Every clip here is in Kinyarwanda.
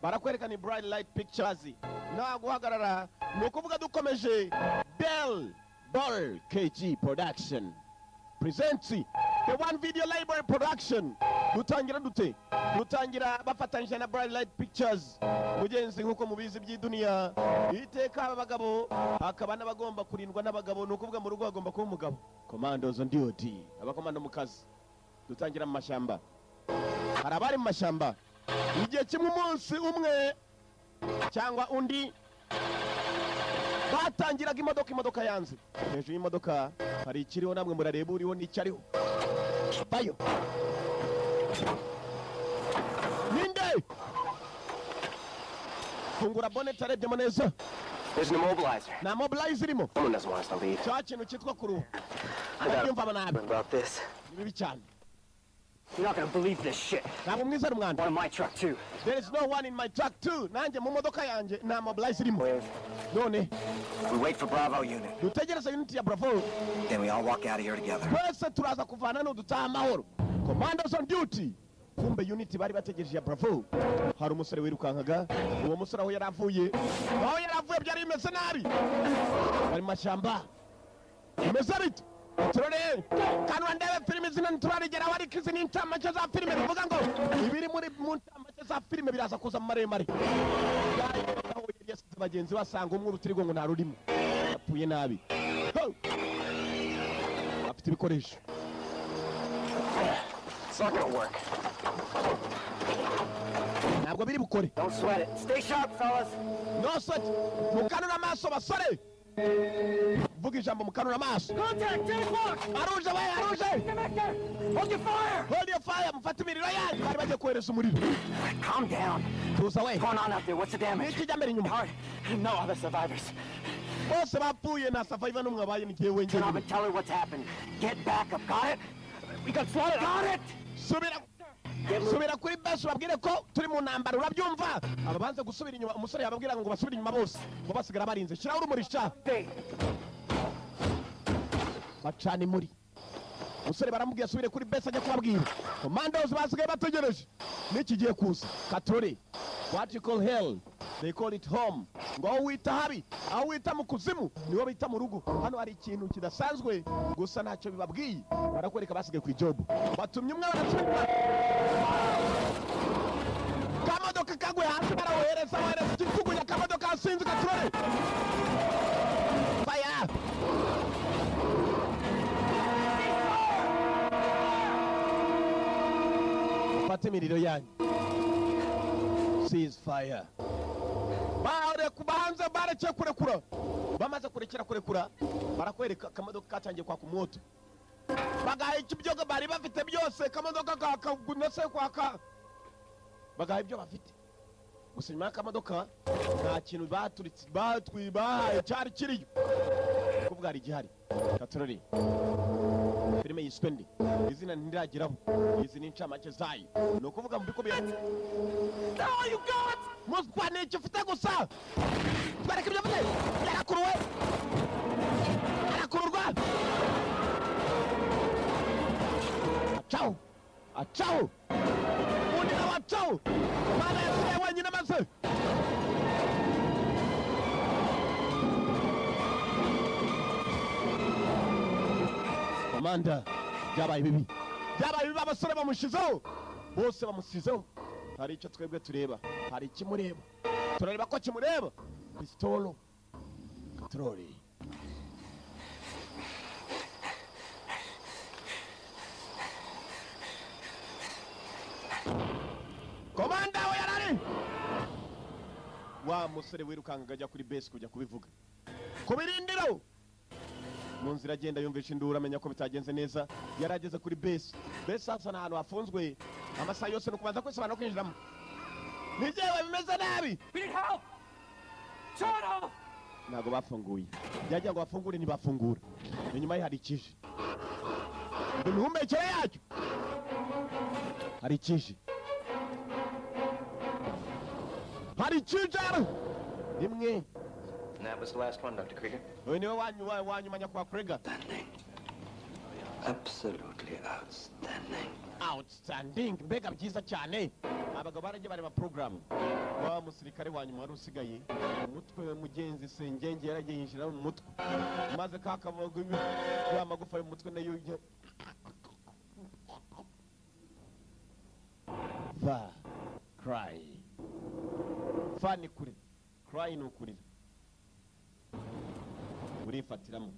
Barakwereka ni Bright Light Pictures. Nta guhagarara, ni ukuvuga dukomeje. Bell Ball KG Production presents the One Video Library Production. Dutangira dute? Dutangira bafatanyije na Bright Light Pictures. Mugenzi nkuko mubizi by'iduniya, iteka abagabo hakaba n'abagomba kurindwa n'abagabo, ni ukuvuga mu rugo hagomba kuba umugabo. Commandos on duty, abakomando mu kazi. Dutangira mu mashyamba. Hari abari mu mashyamba igihe kimwe, umunsi umwe cyangwa undi batangiraga imodoka, imodoka yanze. Hejuru y'imodoka hari ikiriho, namwe murareba uriho n'icyariho. Bayo ninde? Fungura bonnet arebyemo neza. There's an immobilizer. Nta mobilizer irimo. Someone doesn't want us to leave. Cya kintu cyitwa kuruha. I got Ndabyumva nabi. about this. Ni bibi cyane. You're not gonna believe this shit. Ntabwo mwizera umwanda. One in my truck too. There is no one in my truck too. Nanjye mu modoka yanjye nta mobilizer irimo. With None we wait for Bravo unit. dutegereze unit ya Bravo. Then we all walk out of here together. Twese turaza kuvana n'udutaha amahoro. Commandos on duty. Kumbe unit bari bategereje ya Bravo. Hari umusore wirukankaga. Uwo musore aho yari avuye, aho yari avuye byari bimeze nabi. Bari mu mashyamba. Bimeze bite? Turore kanura ndebe filime zino ntiturarigeraho, ariko izi ni incamake za filime, bivuga ngo ibiri muri mu ncamake za filime biraza kuza mu maremare. Aho yari yasize bagenzi basanga umwe urutirigongo nta rurimo, yapfuye nabi. Ho! Afite ibikoresho. It's not gonna work. Ntabwo biri bukore. Don't sweat it. Stay sharp, fellas. No sweat. Mukanura amaso basore. Vuga ijambo mukanura amaso. Contact 10 o'clock. Aruje we, aruje. Get back there. Hold your fire. Hold your fire, mufate imiriro yanyu. Bari bagiye kohereza umuriro. Calm down. Tuza we. What's going on out there? What's the damage? Niki kijya mbere inyuma? Hard. No other survivors. Bose bapfuye, nta survivor n'umwe abaye, ni jyewe Turn off njyenyine. and tell her what's happened. Get back up. Got it? We got slaughtered. Got it? Subira, subira kuri base ubabwire ko turi mu ntambara, urabyumva? Aba banze gusubira inyuma, umusore yababwira ngo basubire inyuma bose, ngo basigara barinze. Shyiraho urumuri sha. Hey. Bacana imuri. Umusore baramubwiye asubire kuri base ajya kubabwira. Commandos basigaye bategereje. N'iki giye kuza. Katrori. What you call hell, they call it home. Ngo aho wita habi, aho wita mu kuzimu, niho bita mu rugo. Hano hari ikintu kidasanzwe, gusa ntacyo bibabwiye. Barakwereka basigaye ku job. Batumye umwe barasubira. Kamodoka kaguye hasi barawohereza, bohereza ikitugunya kamodoka sinzi Katrori. Fire! Mufate imiriro yanyu. Cease fire. Bahanze barekeye kurekura. Bamaze kurekera kurekura, barakwereka akamodoka katangiye kwaka umwoto. Bagaha ibyo bari bafite byose, akamodoka kakunase kwaka. Bagaha ibyo bafite. Gusa nyuma y'akamodoka nta kintu baturitse, batwibahaye cyari kiriyo. Kuvuga hari igihari. Katorori. Filime yiswe nde? Izina ntirageraho. Izi ni incamake zayo. Ni ukuvuga mu bikubiye. All you got? Muswa ni icyo ufite gusa. Twereke ibyo ufite. Yarakuruwe. Arakururwa. Acaho. Acaho. Undi nawe acaho. Mana yasigaye wenyine maze. Komanda, byabaye bibi. Byabaye bibi, abasore bamushizeho. Bose bamusizeho. Hari icyo twebwe tureba, hari ikimureba. Turareba ko kimureba. Pistolo. Katrori. Komanda we yarari. Wa musore wirukangaga ajya kuri base kujya kubivuga. Kubirindiro. Mu nzira agenda yumvisha induru amenya ko bitagenze neza. Yarageze kuri base. Base sasa ni ahantu hafunzwe. Amasaha yose ni ukubanza kwisobanura no kwinjiramo. Ni jyewe bimeze nabi. We need help. Turn off. Ntabwo bafunguye. Byagira ngo bafungure ntibafungura. Inyuma ye hari ikije. Imihumekere yacyo. Hari ikije. Hari ikije. Rimwe. And that was the last one, Dr. Krieger. Uyu niwe wanyuma nyakubahwa Krieger. Outstanding. Absolutely outstanding. Outstanding, mbega byiza cyane. Abagabo baragiye bareba porogaramu. Wa musirikare wa nyuma wari usigaye, umutwe we mugenzi sengenge yaragiye yinjira mu mutwe, maze kakavuga ya magufa y'umutwe nayo fa cry fa ni kure, cry ni ukurira, urifatiramo.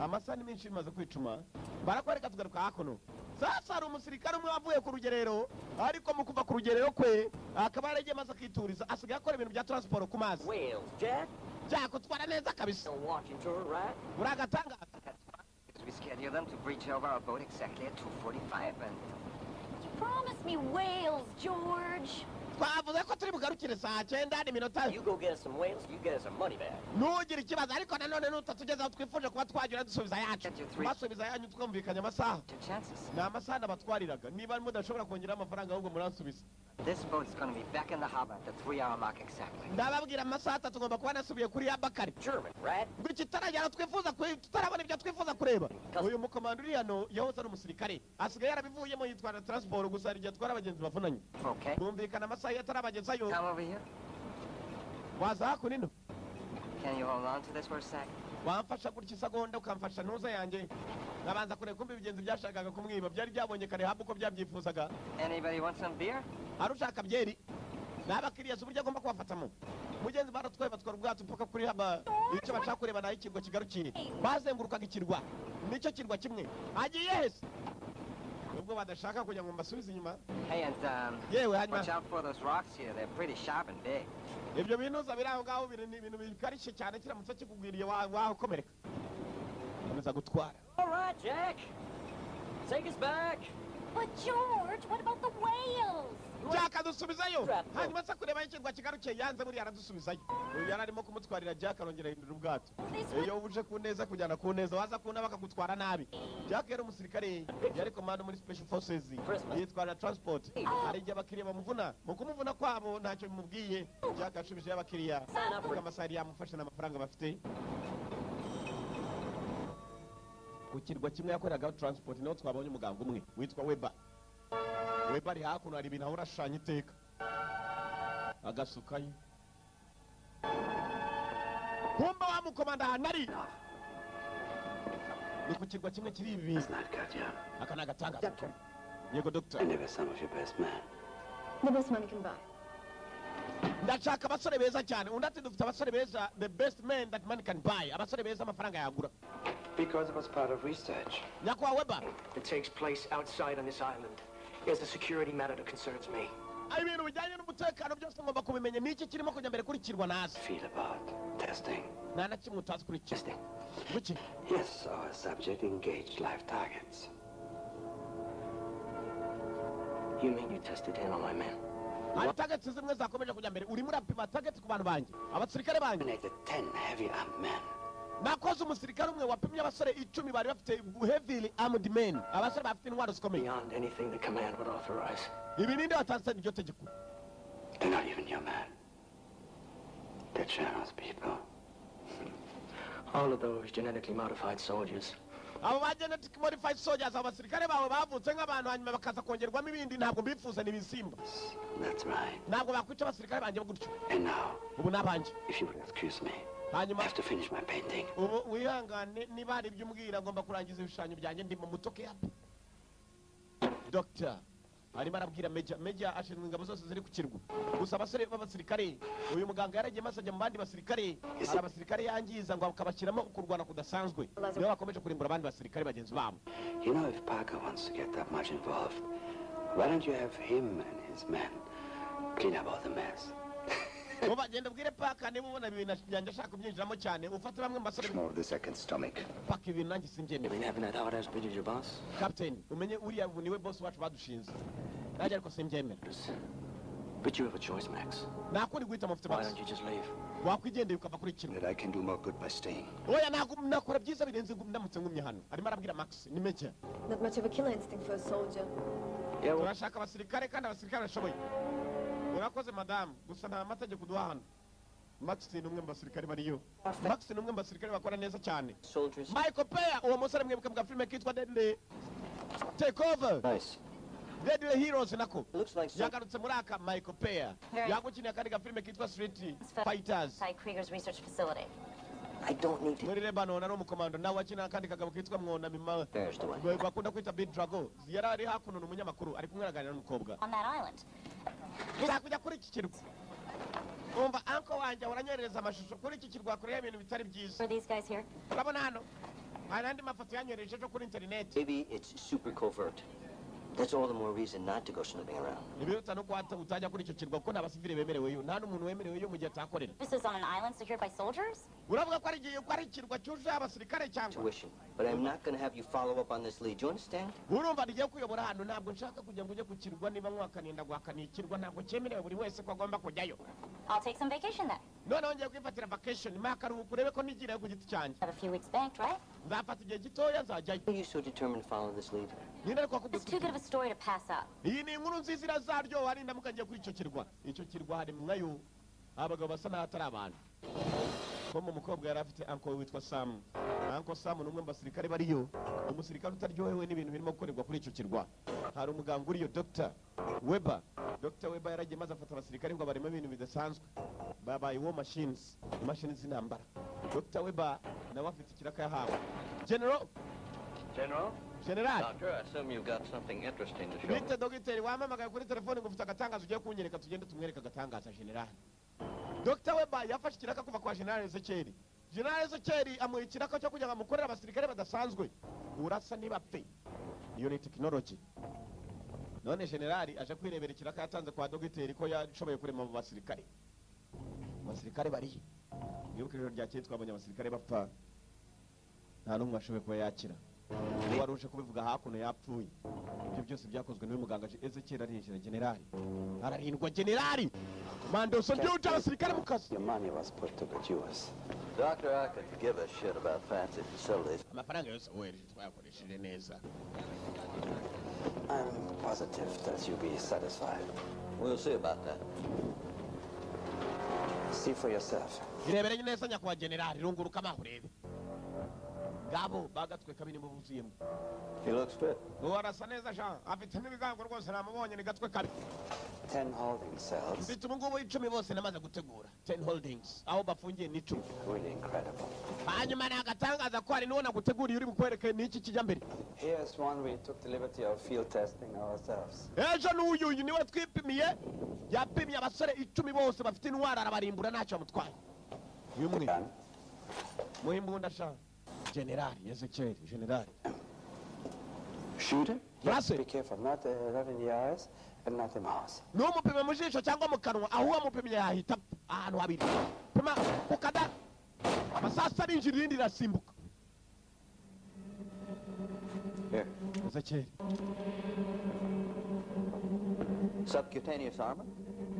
Amasaha ni menshi bimaze kwicuma, barakwereka tugaruka hakuno. Sasa hari umusirikare umwe wavuye ku rugerero, ariko mu kuva ku rugerero kwe akaba yaragiye maze akituriza, asigaye akora ibintu bya transport ku mazi. Whales, Jack. Jack, utwara neza kabisa. No walking tour, right? Uragatangaza. We scheduled them to breach over our boat exactly at 2:45 and You promised me whales, George. Twavuze ko turi bugarukire saa cyenda n'iminota. You go get us some whales, you get us our money back. Ntugire ikibazo, ariko nanone nutatugeza aho twifuje kuba twagira, dusubiza yacu, basubiza yanyu, twumvikanye amasaha. Two chances. Ni amasaha nabatwariraga. Niba mudashobora kongeraho amafaranga, ahubwo muransubiza. This boat's gonna be back in the harbor at the 3-hour mark exactly. Ndababwira, amasaha 3 ngomba kuba nasubiye kuri ya bakari. German, right? Ngo kitaragera twifuza tutarabona ibyo twifuza kureba. Uyu mukomando uri hano yahoze ari umusirikare, asigaye yarabivuyemo, yitwara transport gusa, hari igihe atwara abagenzi bavunanye. Okay. Bumvikana amasaha iyo atarabagezayo. Come over here. Waza hakuno ino. Can you hold on to this for a sec? Wamfasha gutya isegonda, ukamfasha ntuza yanjye nkabanza kureba kumva ibigenzi byashakaga kumwiba byari byabonye kare haba uko byabyifuzaga. Anybody want some beer? Hari ushaka byeri? Ni abakiriya, si uburyo agomba kubafatamo mugenzi. Baratwaye, batwara ubwato mpaka kuri haba icyo bashaka kureba, naho ikirwa kigarukiye. Bazengurukaga ikirwa, nicyo kirwa kimwe. Agiye hese nubwo badashaka kugira ngo mbasubize inyuma. Hey, and Yewe, hanyuma watch out for those rocks here. They're pretty sharp and big. Ibyo binuza biri aho ngaho biri ni ibintu bikarishye cyane, kiramutse kikugwiriye wakomereka. Komeza gutwara. All right, Jack. Take us back. But George, what about the whales? Jack, adusubizayo, hanyuma se kureba aho ikirwa kigarukiye. Yanze buriya, aradusubizayo. Uyu yari arimo kumutwarira Jack, arongera ahindura ubwato. Iyo uje ku neza kujyana ku neza, waza ku nabi akagutwara nabi. Jack yari umusirikare, yari komando muri special forces, yitwara transport. Hari igihe abakiriya bamuvuna, mu kumuvuna kwabo ntacyo bimubwiye. Jack yashubijeyo abakiriya kuko amasaha yari yamufashe n'amafaranga bafite. Ku kirwa kimwe yakoreragaho transport niho twabonye umuganga umwe witwa Weber. Weber ari hakuno, hari ibintu ahora ashushanya iteka agasukayo. Kumba wa mukomanda ahantu ari ni ku kirwa kimwe kiri ibi. It's not Katya. Aka ni agatangaza. Yego, doctor. I never some of your best men. The best money can buy. Ndashaka abasore beza cyane. Undi ati dufite abasore beza, the best men that money can buy, abasore beza amafaranga yagura. Because it was part of research. Nyakubahwa Weber. That takes place outside on this island is a security matter that concerns me. Ibintu bijyanye n'umutekano byose ngomba kubimenya. Ni iki kirimo kujya mbere kuri kirwa nazi? Feel about testing. Nta na kimwe utazi kuri kirwa buke. Yes, our subject engaged live targets. You mean you tested him on my men? Hari targets zimwe zakomeje kujya mbere, urimo urapima targets ku bantu banjye, abasirikare banjye. Eliminated 10 heavy armed men. Nakoze umusirikare umwe wapimye abasore 10 bari bafite heavily armed men, abasore bafite intwaro zikomeye. Beyond anything the command would authorize. Ibi ninde watanze iryo tegeko? They're not even your men. They're Cherno's people. All of those genetically modified soldiers. Abo ba genetic modified soldiers, abo basirikare bawe bavutse nk'abantu hanyuma bakaza kongerwamo ibindi, ntabwo mbifuza, ni ibisimba. That's right. Ntabwo bakwica abasirikare banjye gutyo. And now, Ubu ni abanjye. if you will excuse me, Hanyuma I have to finish my painting. Ubu wihangane, niba hari ibyo umbwira, ngomba kurangiza ibishushanyo byanjye ndimo. Mutoke hapo. Doctor arimo arabwira Major. Major ashinzwe ingabo zose ziri ku kirwa. Gusa abasore b'abasirikare, uyu muganga yaragiye maze ajya mu bandi basirikare, hari abasirikare yangiza ngo akabashyiramo kurwana kudasanzwe, nibo bakomeje kurimbura abandi basirikare bagenzi babo. You know, if Parker wants to get that much involved, why don't you have him and his men clean up all the mess? Ngo bagenda ubwire Paka, niba ubona ibintu byanjye ashaka kubyinjiramo cyane, ufate bamwe mu basore. More of this I can stomach. Paka, ibintu nanjye simbyemera. You mean having that hard ass bitch as your boss? Captain, umenye uriya niwe boss wacu badushinze, nanjye ariko simbyemera. But you have a choice, Max. Nta kundi guhitamo mfite. Why Max. don't you just leave? Wakwigendeye ukava kuri kino. That I can do more good by staying. Oya, ntabwo nakora byiza birenze ndamutse ngumye hano. Arimo arabwira Max, ni Major. Not much of a killer instinct for a soldier. Turashaka abasirikare kandi abasirikare bashoboye. Urakoze madamu, gusa nta mategeko uduha hano. Max ni umwe mu basirikare bariyo. Max ni umwe mu basirikare bakora neza cyane. Soldiers. Michael Peya, uwo musore mwibuka bwa filime kitwa Deadly Takeover. Nice. Deadly Heroes nako. Looks like some Yagarutse muri aka Michael Pear, yagukiniye akandi gafilime kitwa Street Fighters. Inside Krieger's research facility. I don't need to. Muri Lebanon ari umukomando, nawe akina akandi kagabo kitwa Mwona Mima. There's the one. Bakunda kwita Big Drago. Yari ari hakuno, ni umunyamakuru, ari kumwe araganira n'umukobwa. On that island. Nshaka kujya kuri iki kirwa. Umva, uncle wanjye uranyoherereza amashusho kuri iki kirwa, kuriho ibintu bitari byiza. Are these guys here? Urabona hano hari andi mafoto yanyohereje ejo kuri interineti. Maybe it's super covert. That's all the more reason not to go snooping around. Ibiruta no kuba utajya kuri icyo kirwa, kuko nta basivile bemereweyo, nta n'umuntu wemereweyo mu gihe atakorera. This is on an island secured by soldiers? Uravuga ko ari igihe ko ari ikirwa cyuzuye abasirikare cyangwa? Tuition. But I'm not going to have you follow up on this lead. Do you understand? Urumva, rigiye kuyobora hano. Ntabwo nshaka kugira ngo ujye ku kirwa. Niba mwakaniye, ndaguhakaniye. Ikirwa ntabwo cyemerewe buri wese ko agomba kujyayo. I'll take some vacation then. Noneho ngiye kwifatira vacation, mpa akaruhuko urebe ko nigirayo ku giti cyanjye. Have a few weeks banked, right? Nzafata igihe gitoya, nzajyayo. Are you so determined to follow this lead? Ninde ariko wakubwiye? It's too good of a story to pass up. Iyi ni inkuru nziza, irazaryoha nindamuka ngiye kuri icyo kirwa. Icyo kirwa hari mwayo abagabo basa n'aho atari abantu. Ko mu mukobwa yari afite uncle we witwa Sam. Uncle Sam ni umwe mu basirikare bariyo, umusirikare utaryohewe n'ibintu birimo gukorerwa kuri icyo kirwa. Hari umuganga uriyo, Dr Weber. Dr Weber yaragiye maze afata abasirikare ngo bareme ibintu bidasanzwe, babaye war machines, imashini z'intambara. Dr Weber nawe afite ikiraka yahawe General. General? General. Doctor, I assume you've got something interesting to show me. Bite dogiteri, wampamagaye kuri telefone ngo ufite agatangaza ugiye kunyereka. Tugende tumwereke agatangaza. General Dr Weber yafashe ikiraka kuva kwa General Ezekiel. General Ezekiel amuha ikiraka cyo kugira ngo amukorere abasirikare badasanzwe, urasa ntibapfe. Iyo ni tekinoloji. None general aje kwirebera ikiraka yatanze kwa dogiteri, ko yashoboye kurema mu basirikare. Abasirikare barihe? Mwibuke ijoro ryakeye twabonye abasirikare bapfa, nta n'umwe washoboye kuba yakira. Uwo wari uje kubivuga hakuno yapfuye. Ibyo byose byakozwe n'uyu muganga Ezekiel. Arinjira, generali ararindwa, generali Mandoso byuje abasirikare mu kazi. Your money was put to good use. Doctor, I could give a shit about fancy facilities. Amafaranga yose wohereje twayakoresheje neza. I'm positive that you'll be satisfied. We'll see about that. See for yourself. Irebere neza nyakubahwa generali, runguruka amaho urebe. Ngabo bagatwe kabiri mu buzuyemo. He looks fit. Uwo arasa neza sha, afite n'ibigango rwose, namubonye ni gatwe kabi. 10 holding cells. Mfite ubu ngubu 10 bose namaze gutegura. 10 holdings, aho bafungiye ni 10. Really incredible. Hanyuma ni agatangaza ko hari n'uwo naguteguriye uri bukwereke n'iki kijya mbere. Here's one we took the liberty of field testing ourselves. Ejo n'uyu, uyu niwe twipimiye, yapimye abasore 10 bose bafite intwaro, arabarimbura ntacyo bamutwaye. Uyu mwe muhe imbunda sha generali Ezekiel, generali. Shoot him? Murase. Be careful, not in the eyes and not the mouth. Ntumupime mu jisho cyangwa mu kanwa, aho uwamupimye yahita apfa. Ahantu habiri pima ku kada, amasasu arinjira, irindi rirasimbuka. Here. Ezekiel. Subcutaneous armor?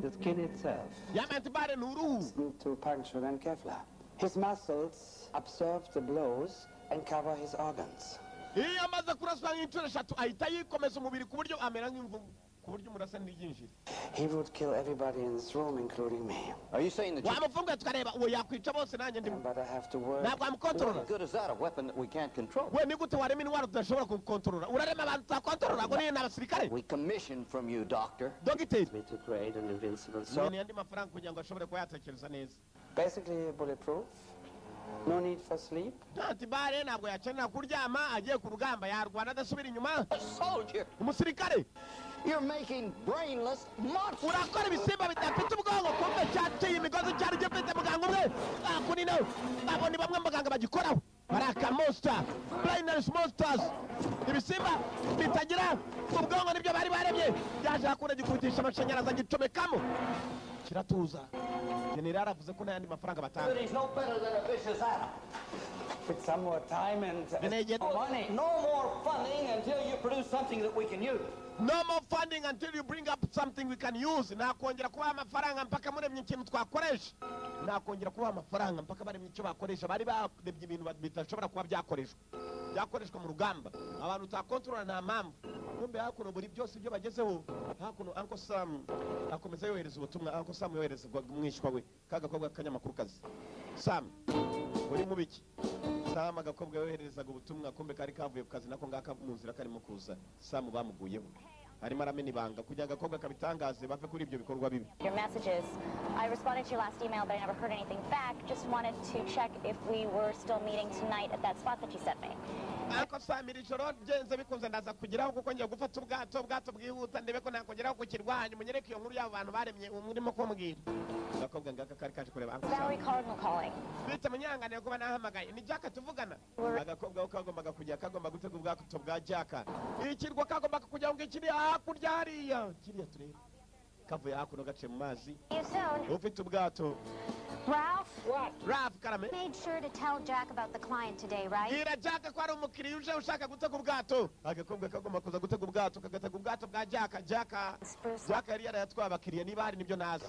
The skin itself. Yambaye anti-balle, ni uruhu. To puncture and Kevlar. His muscles absorb the blows and cover his organs. Iyo amaze kuraswa nk'inshuro eshatu, ahita yikomeza umubiri ku buryo amera nk'imvubu, ku buryo umurasa ntiyinjire. He would kill everybody in this room, including me. Are you saying that Wamufunguye tukareba? Uwo yakwica bose, nanjye ndimo. But I have to work. Ntabwo wamukontorora. What good is that, a weapon that we can't control? We, ni gute warema intwaro tudashobora kukontorora? Urarema abantu tutakontorora ngo niyo ni abasirikare? We commissioned from you, Doctor. Dogiteri. Me to create an invincible sword. Ni andi mafaranga kugira ngo ashobore kuba yatekereza neza. Basically bulletproof. No need for sleep. Nta anti-balle, ntabwo yakenera kuryama. Agiye ku rugamba yarwana adasubira inyuma. Soldier! Umusirikare. You're making brainless monsters! Urakora ibisimba bidafite ubwonko. Kumbe cyaciye imigozi cyari gifite muganga umwe akunino. Abo ni bamwe mu baganga bagikoraho baraka monster, brainless monsters, ibisimba bitagira ubwonko, nibyo bari baremye. Yaje hakuna gikubitisha amashanyarazi, agicomekamo, kiratuza. Generali avuze ko nta yandi mafaranga batanga. He's no better than a vicious animal. With some more time and Nege- money. No more funding until you produce something that we can use. No more funding until you bring up something we can use. Nakongera kubaha amafaranga mpaka muremye ikintu twakoresha. Nakongera kubaha amafaranga mpaka baremye icyo bakoresha. Bari barebye ibintu bidashobora kuba byakoreshwa mu rugamba, abantu utakontorora, nta mpamvu. Kumbe hakuno buri byose ibyo bagezeho hakuno, Uncle Sam akomeza yohereza ubutumwa. Uncle Sam yohereza umwishywa we, ka gakobwa k'akanyamakuru kazi. Sam uri mu biki? Sam, agakobwa yoherezaga ubutumwa, kumbe kari kavuye ku kazi nako ngaka mu nzira karimo kuza. Sam bamuguyeho. Arimo aramena ibanga kugira ngo agakobwa kabitangaze, bave kuri ibyo bikorwa bibi. Your messages. I responded to your last email, but I never heard anything back. Just wanted to check if we were still meeting tonight at that spot that you sent me. Ariko saa mbiri ijoro byenze bikunze ndaza kugeraho, kuko ngiye gufata ubwato bwihuta, ndebe ko nakongeraho ku kirwa, hanyuma unyereke iyo nkuru y'abo bantu baremye urimo kumbwira. Agakobwa ngaka kari kaje kureba Uncle Sam. Valerie Cardinal calling. Bita munyanganiye kuba nahamagaye, ni Jack tuvugana. Agakobwa ko kagombaga kujya, kagomba gutega ubwato bwa Jack, ikirwa kagombaga kujya ngo kiri hakurya hariya, kiriya tureba, kavuye hakuno gaciye mu mazi. See you soon. Ufite ubwato. Ralph? What? Ralph, karame. Made sure to tell Jack about the client today, right? Bwira Jack ko hari umukiriya uje ushaka gutega ubwato. Agakobwa kagomba kuza gutega ubwato, kagatega ubwato bwa Jack. Jack, Spruce. Jack yari yarayatwaye abakiriya, niba hari nibyo nazi,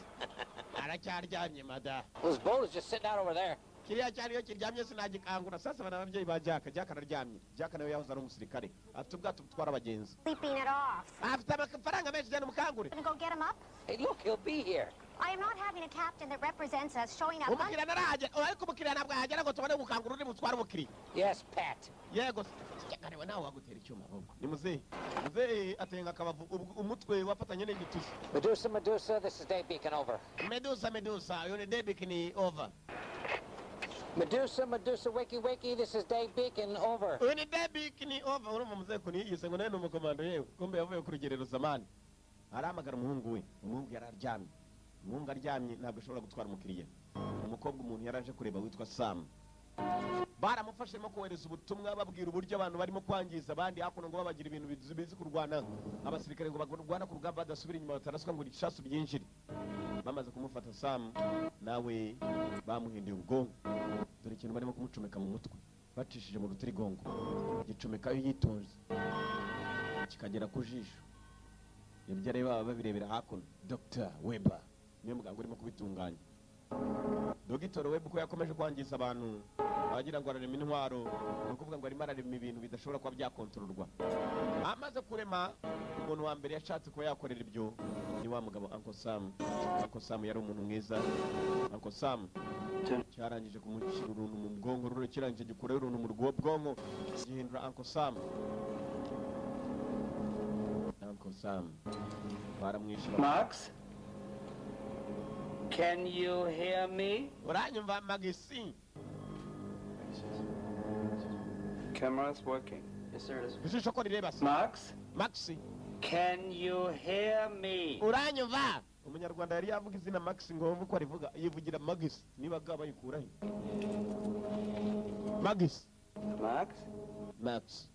aracyaryamye mada. His boat is just sitting out over there. Kiriya cyari iyo kiryamye sinagikangura. Sasa bana, ababyeyi ba Jack, Jack araryamye. Jack nawe yahoze ari umusirikare, afite ubwato butwara abagenzi. Sleeping it off. Afite amafaranga menshi cyane, mukangure. Gonna go get him up? Hey, look, he'll be here. I am not having a captain that represents us showing up. Umukiriya ntarahagera, ariko umukiriya ntabwo yahagera ngo tubone gukangura undi butwara umukiriya. Yes, Pat. Yego, kariwe nawe wagutera icyuma. Ahubwo ni muzehe, muzehe atenga akabavu, umutwe wafatanye n'igitusi. Medusa, Medusa, this is Dave Beacon, over. Medusa, Medusa, uyu ni Debik, over. Medusa, Medusa, wakey, wakey, this is Dave Beacon, over. Uyu ni Debik, over. Urumva muzehe ukuntu yiyise ngo nawe ni umukomando, yewe kumbe yavuye ku rugerero zamani. Arahamagara umuhungu we, umuhungu yari aryamye. Umuhungu aryamye ntabwo ashobora gutwara umukiriya. Umukobwa umuntu yari aje kureba witwa Sam, baramufashe, arimo kohereza ubutumwa babwira uburyo abantu barimo kwangiza abandi hakuno, ngo babagira ibintu bizi kurwana, abasirikare ngo barwana ku rugamba badasubira inyuma, bataraswa ngo ibisasu byinjire. Bamaze kumufata, Sam nawe bamuhinduye ubwonko. Dore ikintu barimo kumucomeka mu mutwe bacishije mu rutirigongo, gicomekayo yitonze kikagera ku jisho. Ibyo areba baba babirebera hakuno. Dr Weber niwe muganga urimo kubitunganya. Dr Weber uko yakomeje kwangiza abantu, abagira ngo ararema intwaro, ni ukuvuga ngo arimo ararema ibintu bidashobora kuba byakontororwa. Amaze kurema, umuntu wa mbere yashatse kuba yakorera ibyo ni wa mugabo Uncle Sam. Uncle Sam yari umuntu mwiza. Uncle Sam cyarangije kumushyira uruntu mu bwonko rero, kirangije gikuraho uruntu mu bwonko, gihindura Uncle Sam. Uncle Sam baramwishyura. Max? Can you hear me? Uranyumva, Magisi? Camera's working. Yes, sir, it is. Ijisho ko rireba se? Max? Maxi. Can you hear me? Uranyumva? Umunyarwanda yari yavuga izina Max ngo wumve uko arivuga, yivugira Magisi. Niba bwaba bayikura he Magisi? Max? Max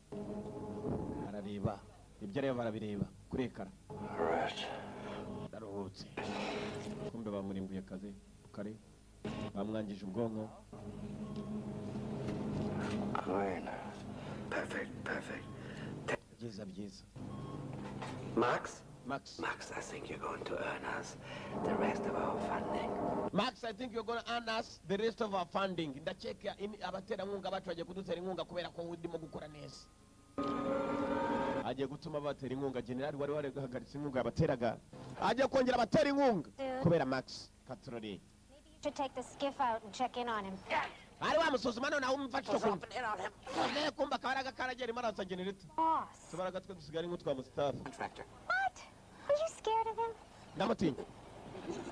arareba, ibyo areba barabireba kuri ekara. Right. Ndaruhutse. Kumbe bamurimbuye akazi kare, bamwangije ubwonko. Great. Perfect, perfect. Byiza, byiza. Max? Max. Max, I think you're going to earn us the rest of our funding. Max, I think you're gonna earn us the rest of our funding. Ndakeka abaterankunga bacu bagiye kudutera inkunga kubera ko ndimo gukora neza. Agiye gutuma batera inkunga. Generali wari warahagaritse inkunga yabateraga agiye kongera abatera inkunga kubera Max Katrori. Maybe you should take the skiff out and check in on him. Ari wamusuzuma noneho umufashe icyo kumva Dropping in on him. none kumva akaba ari agakaragera arimo aratsa genereta. Boss. Tubaraga twe dusigara nk'utwa Mustafa. Contractor. What? Are you scared of him? Ndamutinya.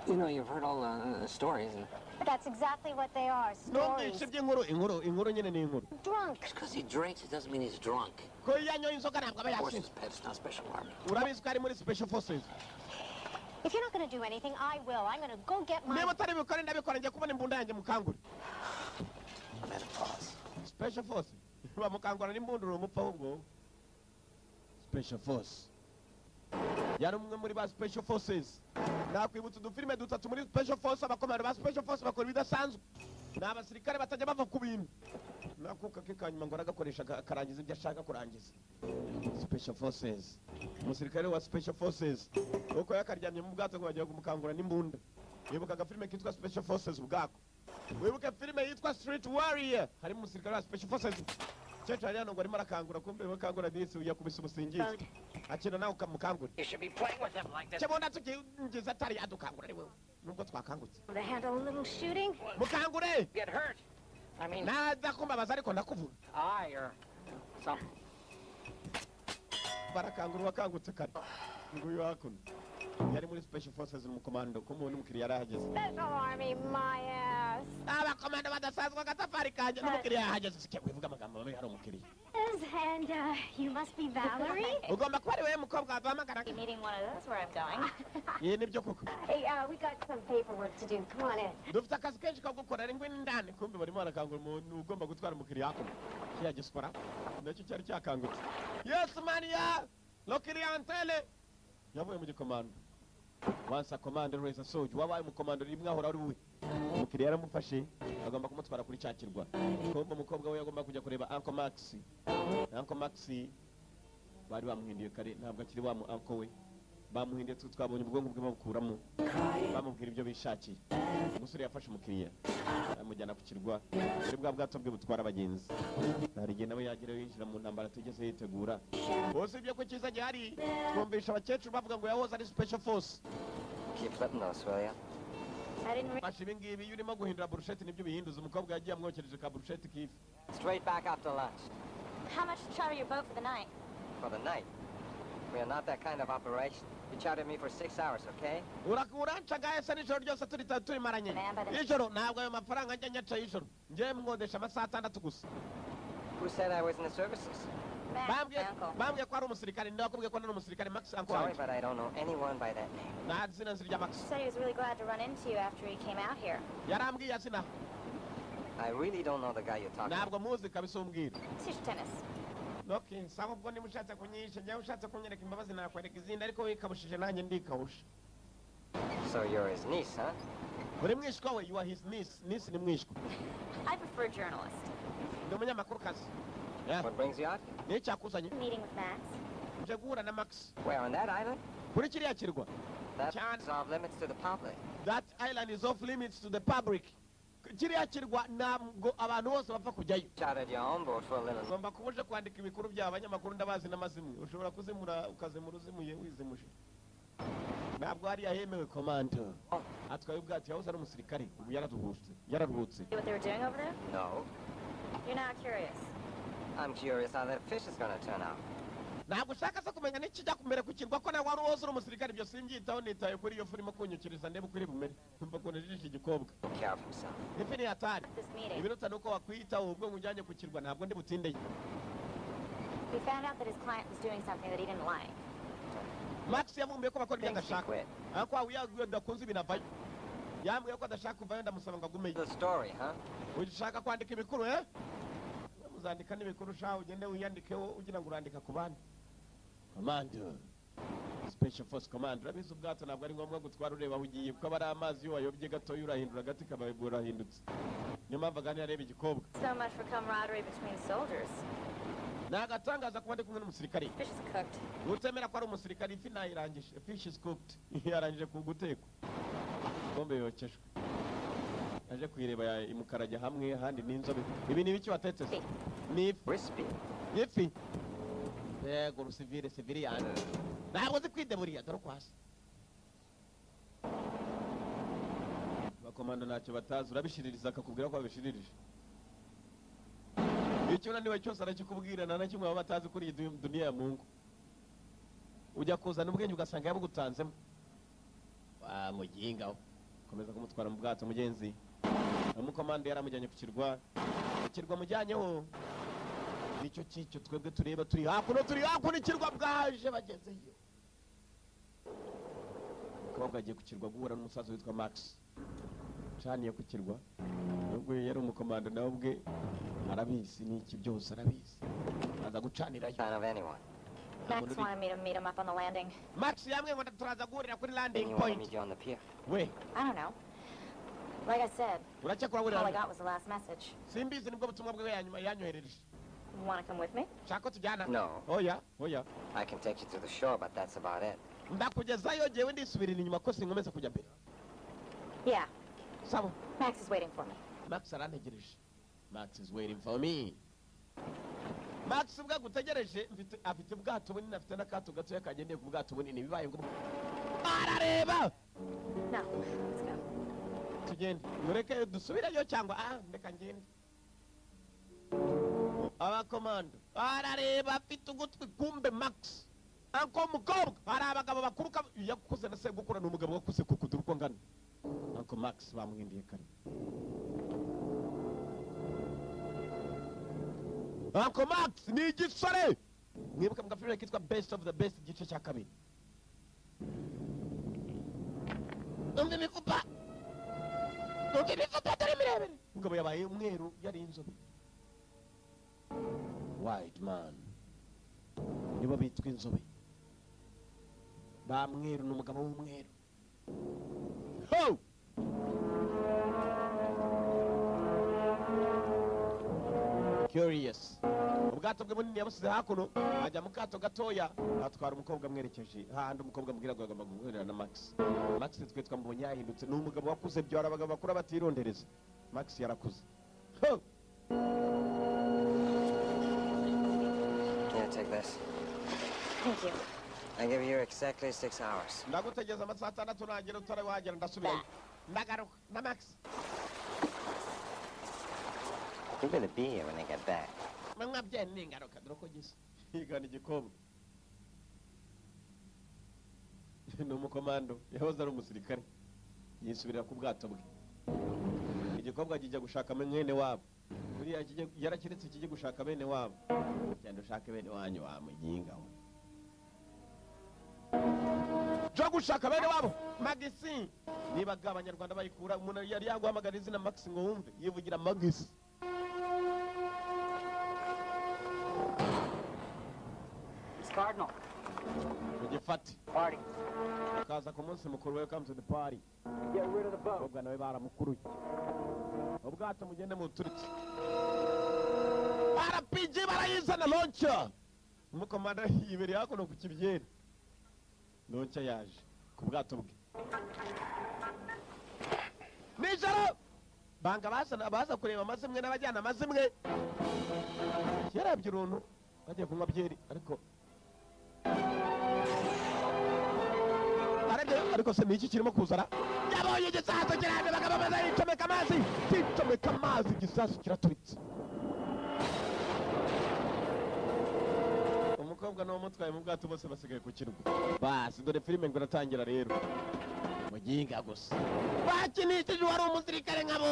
You know, you've heard all the stories, and But that's exactly what they are, Numvise stories. iby'inkuru, inkuru, inkuru nyine ni inkuru. Drunk. Just because he drinks, it doesn't mean he's drunk. Ko iyo yanyoye inzoga ntabwo aba yasinze. Forces, Pet, it's not special army. Urabizi ko ari muri special forces. If you're not going to do anything, I will. I'm going to go get my. Niba utari bukore ndabikora, ngiye kubona imbunda yanjye mukangure. I'm at a pause. Special force bamukangura n'imbunda, uri umupfa ahubwo. Special force, yari umwe muri ba special forces. Nakwibutsa udufilime dutatu muri special force. Abakomando ba special force bakora ibidasanzwe, ni abasirikare batajya bava ku bintu, nakuka ke kanyuma ngo aragakoresha akarangiza ibyo ashaka kurangiza. Special forces, umusirikare wa special forces uko yakaryamye mu bwato ngo bagiye kumukangura n'imbunda. Wibuka agafilime kitwa Special Forces ubwako? Wibuke filime yitwa Street Warrior, harimo umusirikare wa special forces. Cyecu hariya ngo arimo arakangura, kumbe bakangura disi yakubise umusingizi akina nawe ukamukangura. You should be playing with him like this. Kibona tukinjiza atari yadukangura, ari wewe nubwo twakangutse. To handle a little shooting? Mukangure. Get hurt. I mean, Naza kumbabaza ariko ndakuvuga. I or something. Barakangura uwakangutse kare. Nguyu hakuno yari muri special forces, umukomando. Ko mubona umukiriya yarahageze. Special Army, my ass. Abakomando badasanzwe, agatafari kanjye. N'umukiriya yahageze. Sike wivuga amagambo mabi, hari umukiriya. And you must be Valerie. Ugomba kuba ari wowe mukobwa waduhamagara. Be needing one of those where I'm going. Iyi nibyo koko. Hey, we got some paperwork to do. Come on in. Dufite akazi kenshi ko gukora, ari ngwino indani. Kumbe barimo barakangura umuntu ugomba gutwara umukiriya. Hakuno kiriya giswara nacyo cyari cyakangutse. Yes mania lo clientele yavuye mu gikomando. Once a commander, always a soldier. Wabaye umukomando rimwe, ahora ari we. Umukiriya yaramufashe, agomba kumutwara kuri cya kirwa. Kumbe umukobwa we agomba kujya kureba Uncle Max. Uncle Max bari bamuhinduye kare, ntabwo akiri wa mu uncle we. Bamuhinduye, twe twabonye ubwonko bwe babukuramo, bamubwira ibyo bishakiye. Umusore yafashe umukiriya amujyana ku kirwa muri bwa bwato bwe butwara abagenzi. Hari igihe nawe yagerayo yinjira mu ntambara atigeze yitegura. Bose ibyo ko cyiza gihari, twumvisha abakecuru bavuga ngo yahoze ari special force. Keep flipping those, will ya? I didn't. Fasha ibi ngibi, iyo urimo guhindura burusheti nibyo bihinduza. Umukobwa yagiye amwokereje ka burusheti k'ifi. Straight back after lunch. How much to charter your boat for the night? For the night. We are not that kind of operation. You chartered me for 6 hours, okay? Urancagaye se nijoro ryose turi turimaranye ijoro? Ntabwo ayo mafaranga njya nyaca y'ijoro. Njyewe mwodesha amasaha 6 gusa. Who said I was in the services? Max, my Bambwiye uncle. Bambwiye ko ari umusirikare. Ndakubwiye ko nari umusirikare, Max, uncle Sorry, wanjye. but I don't know anyone by that name. Nta zina nzi rya Max. Said he was really glad to run into you after he came out here. Yarambwiye azina. I really don't know the guy you're talking Ntabwo muzi kabisa umbwira. Teach tennis. Okay, sawa. Ubwo niba ushatse kunyisha, njyewe ushatse kunyereka imbabazi nakwereka izindi, ariko wikabushije nanjye ndikawusha. So you're his niece, huh? Uri mwishwa we? You are his niece. Niece ni mwishwa. I prefer journalist. Ndi umunyamakuru kazi. Yeah. What brings you out here? Ni icyakuzanye? Meeting with Max. Nje guhura na Max. Where, on that island? Kuri kiriya kirwa. That's Chan. Off limits to the public. That island is off limits to the public. Kiriya kirwa ntabwo abantu bose bapfa kujyayo. Chartered your own boat for a little. Ugomba kuba uje kwandika ibikuru byawe. Abanyamakuru ndabazi n'amazimwe, ushobora kuzimura ukazimura uzimuye wizimuje. Ntabwo hariya hemewe. Komando atwaye ubwato, yahoze ari umusirikare, ubu yararuhutse, yararuhutse. See what they were doing over there? No. You're not curious. I'm curious how that fish is gonna turn out. Ntabwo ushaka se kumenya n'ikijya kumera ku kirwa, ko nawe wari uwoze uri umusirikare? Ibyo simbyitaho, nitaye kuri iyo fu urimo kunyukiriza, ndebe uko iri bumere. Umva ukuntu ijisho igikobwa. Take care of himself. Ifi ni hatari. This meeting. Ibiruta ni uko wakwiyitaho ubwo ngujyanye ku kirwa, ntabwo ndi butindeye. We found out that his client was doing something that he didn't like. Max yamwumviye ko bakora ibyo Thinks he adashaka. quit. Ariko waba udakunze ibintu avayo. Yambwiye ko adashaka kuvayo, ndamusaba ngo agumeyo. The story, huh? Ushaka kwandika ibikuru, eh? Uzandika n'ibikuru sha, ugende wiyandikeho ugira ngo urandika ku bandi. Commando, special force commando, urabizi ubwato ntabwo ari ngombwa gutwara ureba aho ugiye, kuko aba ari amazi. Iyo wayobye gatoya urahindura agati kaba urahindutse. Niyo mpamvu aganira areba igikobwa. So much for camaraderie between soldiers. Ni agatangaza kuba ndi kumwe n'umusirikare. Fish is cooked. Utemera ko ari umusirikare. Ifi nayirangije, fish is cooked, yarangije ku gutekwa. Bombe yokejwe, aje kuyireba imukarajya hamwe ahandi n'inzobe. Ibi ni ibiki watetse se? Ni ifi. Crispy. Ifi yego, rusivire civilian ntabwo uzi kwideburiya. Dore uko hasi abakomando ntacyo batazi. Urabishiririza akakubwira ko wabishiririje. Icyo unaniwe cyose arakikubwira. Nta na kimwe baba batazi kuri iyi duniya ya Mungu. Ujya kuzana ubwenge ugasanga yabugutanzemo wa muginga we. Komeza kumutwara mu bwato mugenzi. Umukomando yaramujyanye ku kirwa. Ikirwa mujyanyeho nicyo cyicyo twebwe tureba. Turi hakuno, turi hakuno, ikirwa bwaje bagezeyo. Umukobwa agiye ku kirwa guhura n'umusaza witwa Max. Caniye ku kirwa, nubwo yari umukomando nawe ubwe arabizi n'iki byose arabizi, aza gucanirayo. Sign of anyone. Max wanted me to meet him up on the landing. Max yambwiye ngo turaza guhurira kuri Then landing you want to point. meet you on the pier. We. I don't know. Like I said, Uracyakora all I wurira. got was the last message. Simbizi, nibwo butumwa bwe yanyuma yanyoherereje. Want to come with me? Shaka ko tujyana? No. Oya, oya. I can take you to the shore, but that's about it. Ndakugezayo jyewe, ndisubirira inyuma ko sinkomeza kujya mbere. Yeah. Sawa. Max is waiting for me. Max arantegereje. Max is waiting for me. Max ubwo agutegereje, mfite afite ubwato bunini, afite n'akato gatoya kagendeye ku bwato bunini. Bibaye ngombwa arareba. No, let's go. Tugende, mureke dusubireyo cyangwa ndeka ngende. Abakomando arareba, afite ugutwi. Kumbe Max Uncle mukobwa, hari abagabo bakuru yakuze na se gukura, ni umugabo wakuze kukudura uko ngana. Uncle Max bamwindiye kare. Uncle Max ni igisore. Mwibuka mu gafilime kitwa Best of the Best igice cya kabiri. Umva imifupa. Umva imifupa dore mirebere. Umugabo yabaye umweru yari inzobe. White man. Nibo bitwa inzobe. Ba mweru ni umugabo w'umweru. Ho! Curious. Ubwato bwe bunini yabusize hakuno, ajya mu kato gatoya, atwara umukobwa amwerekeje hahandi umukobwa amubwira ngo agomba guhurira na Max. Max twe twamubonye yahindutse, ni umugabo wakuze byara abagabo bakura batirondereza. Max yarakuze. Ho! Can I take this? Thank you. I give you exactly 6 hours. Ndagutegeza amasaha 6 nagera utari wagera ndasubirayo. Ndagaruka na Max. You better be here when I get back. Mwabye ningaruka dore ko gisa. Yigana igikombe. Ni umukomando yahoze ari umusirikare. Yisubirira ku bwato bwe. Igikobwa kijya gushaka mwene wabo. Buriya yarakiretse kijye gushaka bene wabo. Cyane ushaka bene wanyu wa mujinga we. Jo gushaka bene wabo Magisi. Niba abanyarwanda bayikura umuntu yari yaguhamagara izina Max ngo wumve yivugira Magisi. It's Cardinal. Ugifate. Party. Kaza ku munsi mukuru, welcome to the party. Get rid of the boat. Ubwo nawe baramukuruye. Ubwato mugende muturitse. RPG barayizana launcher. Umukomanda yibereye hakuno ku kibyeri. Launcher yaje ku bwato bwe. Nijoro banga bazana baza kureba amazimwe n'abajyana amazimwe. Yarabye uruntu bagiye kunywa byeri ariko arebye ariko se niki kirimo kuzara. Yabonye igisasu kirande bagabo bazayicomeka amazi, kicomeka amazi igisasu kiraturitse. Umukobwa n'uwamutwaye mu bwato bose basigaye ku kirwa. Basi dore filime ngo iratangira rero. Muginga gusa. Bakinishije wari umusirikare nkabo,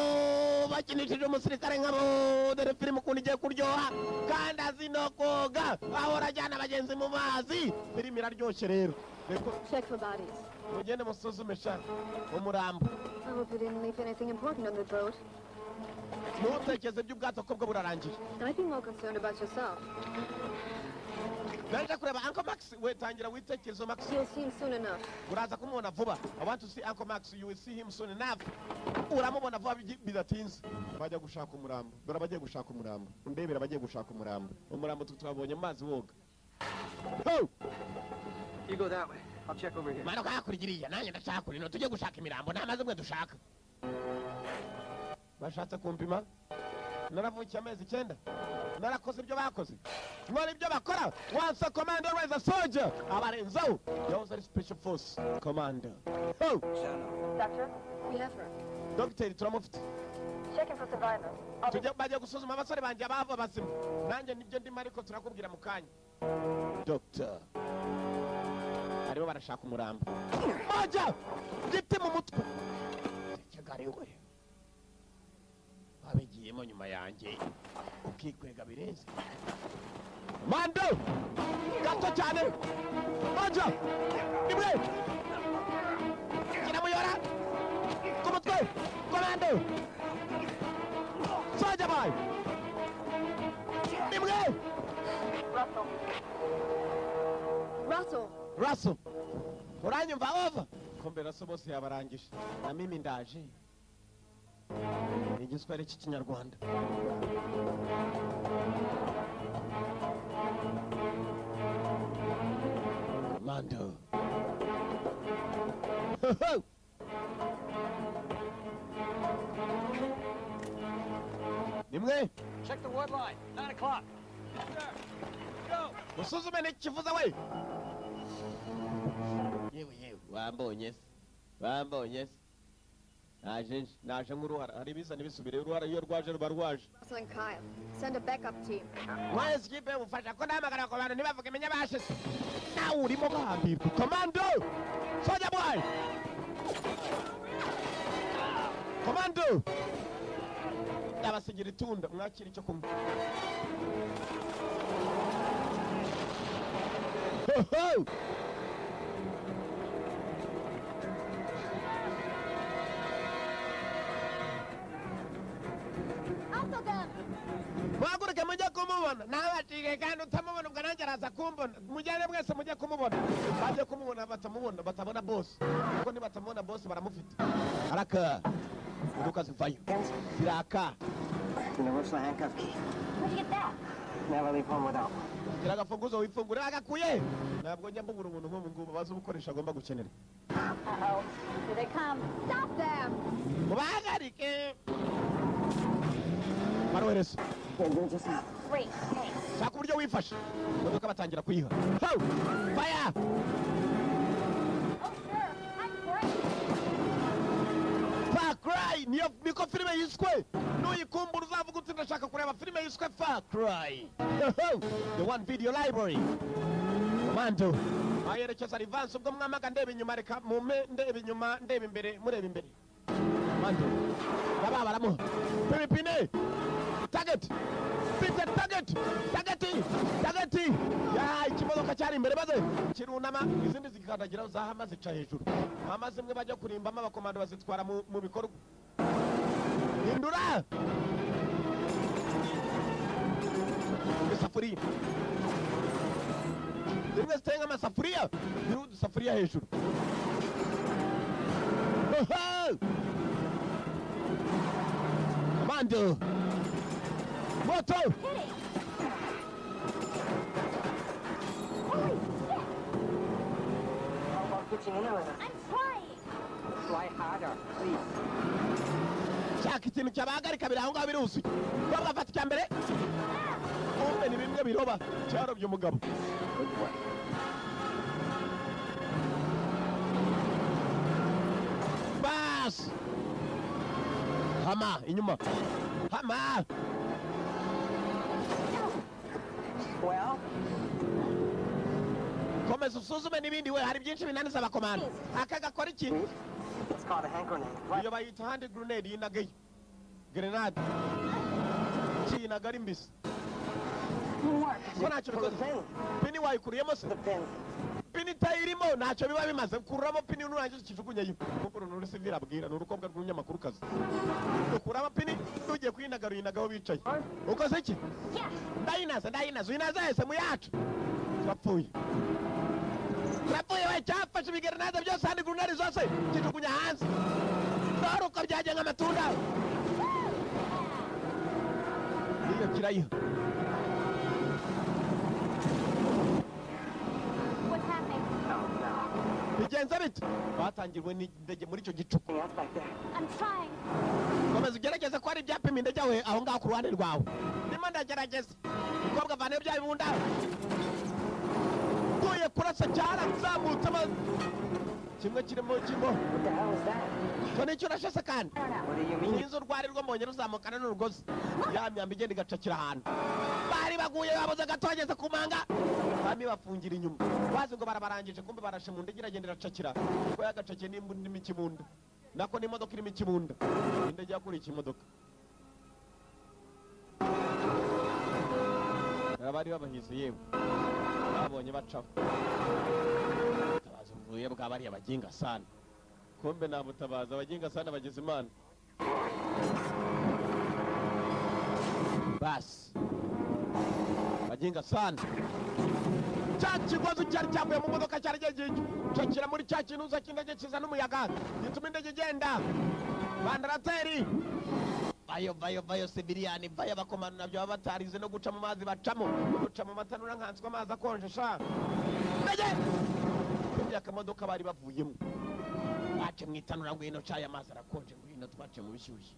bakinishije umusirikare nkabo. Dore filime ukuntu igiye kuryoha kandi azi no koga, ahora ajyana abagenzi mu mazi. Filime iraryoshye rero. Check for bodies. Mugende musuzume sha umurambo. I hope you didn't leave anything important on the boat. Ntutekereze by'ubwato ko bwo burarangiye. I'd be more concerned about yourself. Naje kureba Uncle Max, we tangira witekerezo Max. You'll see him soon enough. Uraza kumubona vuba. I want to see Uncle Max, you will see him soon enough. Uramubona vuba bidatinze. Bajya gushaka umurambo. Dore abagiye gushaka umurambo. Undebera abagiye gushaka umurambo. Umurambo twabonye amazi woga. Ho! You go that way. I'll check over here. Manuka hakurya nanjye ndashaka kurino tujye gushaka imirambo nta mazi mwe dushaka. Bashatse kumpima. Naravukiye amezi 9. Narakoze ibyo bakoze. Nkora ibyo bakora. Once a commander was a soldier. Abarenzaho. Yahoze ari special force commander. Oh! Doctor? We have her. Doctor turamufite. Checking for survivors. Tujye bajya gusuzuma abasore banjye abava bazima. Nanjye nibyo ndimo ariko turakubwira mu kanya. Doctor. Aribo barashaka umurambo. Majya! Giti mu mutwe. Kigali we. Babigiyemo nyuma yanjye. Ukikwega birenze. Mando! Gato cyane! Majya! Nimwe! Kiramuyora! Ku mutwe! Komando! Soldier boy! Nimwe! Russell. Russell. Russell. Uranyumva over? Kumbe Russell bose yabarangije. Na mimi ndaje. Igiswahili cy'ikinyarwanda. Mando. Nimwe. Check the wood line. 9 o'clock. Go. Usuzume n'ikivuza we. Yewe yewe wambonye se. Wambonye se. Naje naje nk'uruhara hari ibizana ibisubire uruhara iyo rwaje ruba rwaje. Russell and Kyle, send a backup team. Mwese ikipe mufasha ko ndahamagara ku bantu ntibavuge menya bashize. Nawe urimo guhambirwa. Commando! Soldier boy! Commando! Abasigira itunda mwakira icyo kunywa. Ho ho! Muhaguruke mujye kumubona nabacike kandi utamubona ubwo nanjye araza kumbona mujyane mwese mujye kumubona bajye kumubona batamubona batabona boss kuko nibatamubona boss baramufite araka imodoka zivayo ziraka. Gira agafunguzo wifungure agakuye ntabwo njya mbubura umuntu nk'ubu ngubu bazi ubukoresha agomba gukenera. Mubahagarike barohereza shaka uburyo wifashe imodoka batangira kuyiha. Fire! Far Cry niko filime yiswe nuyikumbura uzavuga uti ndashaka kureba filime yiswe Far Cry. The One Video Library. Commando ayerekeza advance ubwo mwamaga ndeba inyuma reka mume ndeba inyuma ndeba imbere mureba imbere. Commando baba baramuha Pilipine target Peter target target target ya ikimodoka cyari imbere maze kirunama izindi zikandagira zahama zica hejuru amazi imwe bajya kurimbamo abakomando bazitwara mu bikorwa. Hindura isafuriya zimwe zitenga amasafuriya ziri hejuru. Commando moto. Holy shit! How about pitching in a little? I'm trying. Try harder, please. Shaka ikintu cyabahagarika biri aho ngaho biruzuye. Bafata icya mbere. Kumbe ni bimwe biroba cyarobye umugabo. Bas! Hama inyuma. Hama! Well, komeza usuzume n'ibindi we hari byinshi binaniza abakomando. Aka gakora iki? It's called a hand grenade. Iyo bayita hand grenade yinagayo. Grenade. Kinaga ari mbisi. Ko ntacyo bikoze. Pini wayikuriyemo se? Pini itayirimo ntacyo biba bimaze. Kuramo pini nurangiza ukijugunyeyo. Kuko uru civil abwira ni urukobwa rw'umunyamakuru kazi. Ukuramo pini ugiye kuyinaga uyinagaho bicaye. Ukoze iki? Ndayinaza ndayinaza uyinaza yese mu yacu. Turapfuye. Turapfuye we cyafashe ibigerenade byose hand grenade zose kijugunya hanze. Dore uko byagiye nk'amatunda. Iyo kirayiha. Bigenze bite? Batangirwe n'indege muri icyo gicuku. Komeza ugerageze ko hari ibyapima indege yawe aho ngaho ku ruhande rwawe. Ndimo ndagerageza. Umukobwa avanayo bya bibunda. Tuye kurasa cyarazamutse kimwe kirimo kimbo. Cyo nicyo urashase kandi. Sinzi urwari rwo mbonye ruzamukana n'urugozi. Ya myambi igenda igacakira ahantu. Bari baguye babuze gato bageze ku manga. Bami bafungira inyuma. Bazi ngo barabarangije kumbe barashe mu ndege iragenda iracakira. Kuko yagacakiye n'irimo ikibunda. Nako n'imodoka irimo ikibunda. Indege yakuriye ikimodoka. Abari babahize yewe. Babonye bacaho. Tabaza uvuye bwa bariya baginga sana. Kumbe nabutabaza abaginga sana bageze Imana. Basi. Baginga sana. Cya kigozi cyari cyavuye mu modoka cyari cakira muri cya kinuza cy'indege kiza n'umuyaga gituma indege igenda. Bandarateri vayo vayo vayo Sibiriyani vayo abakomando nabyo baba batarize no guca mu mazi bacamo guca mu matanura nkanswe amazi akonje sha. Indege kubya akamodoka bari bavuyemo bace mu itanura ngwino caya amazi arakonje ngwino twace mu bishyushye.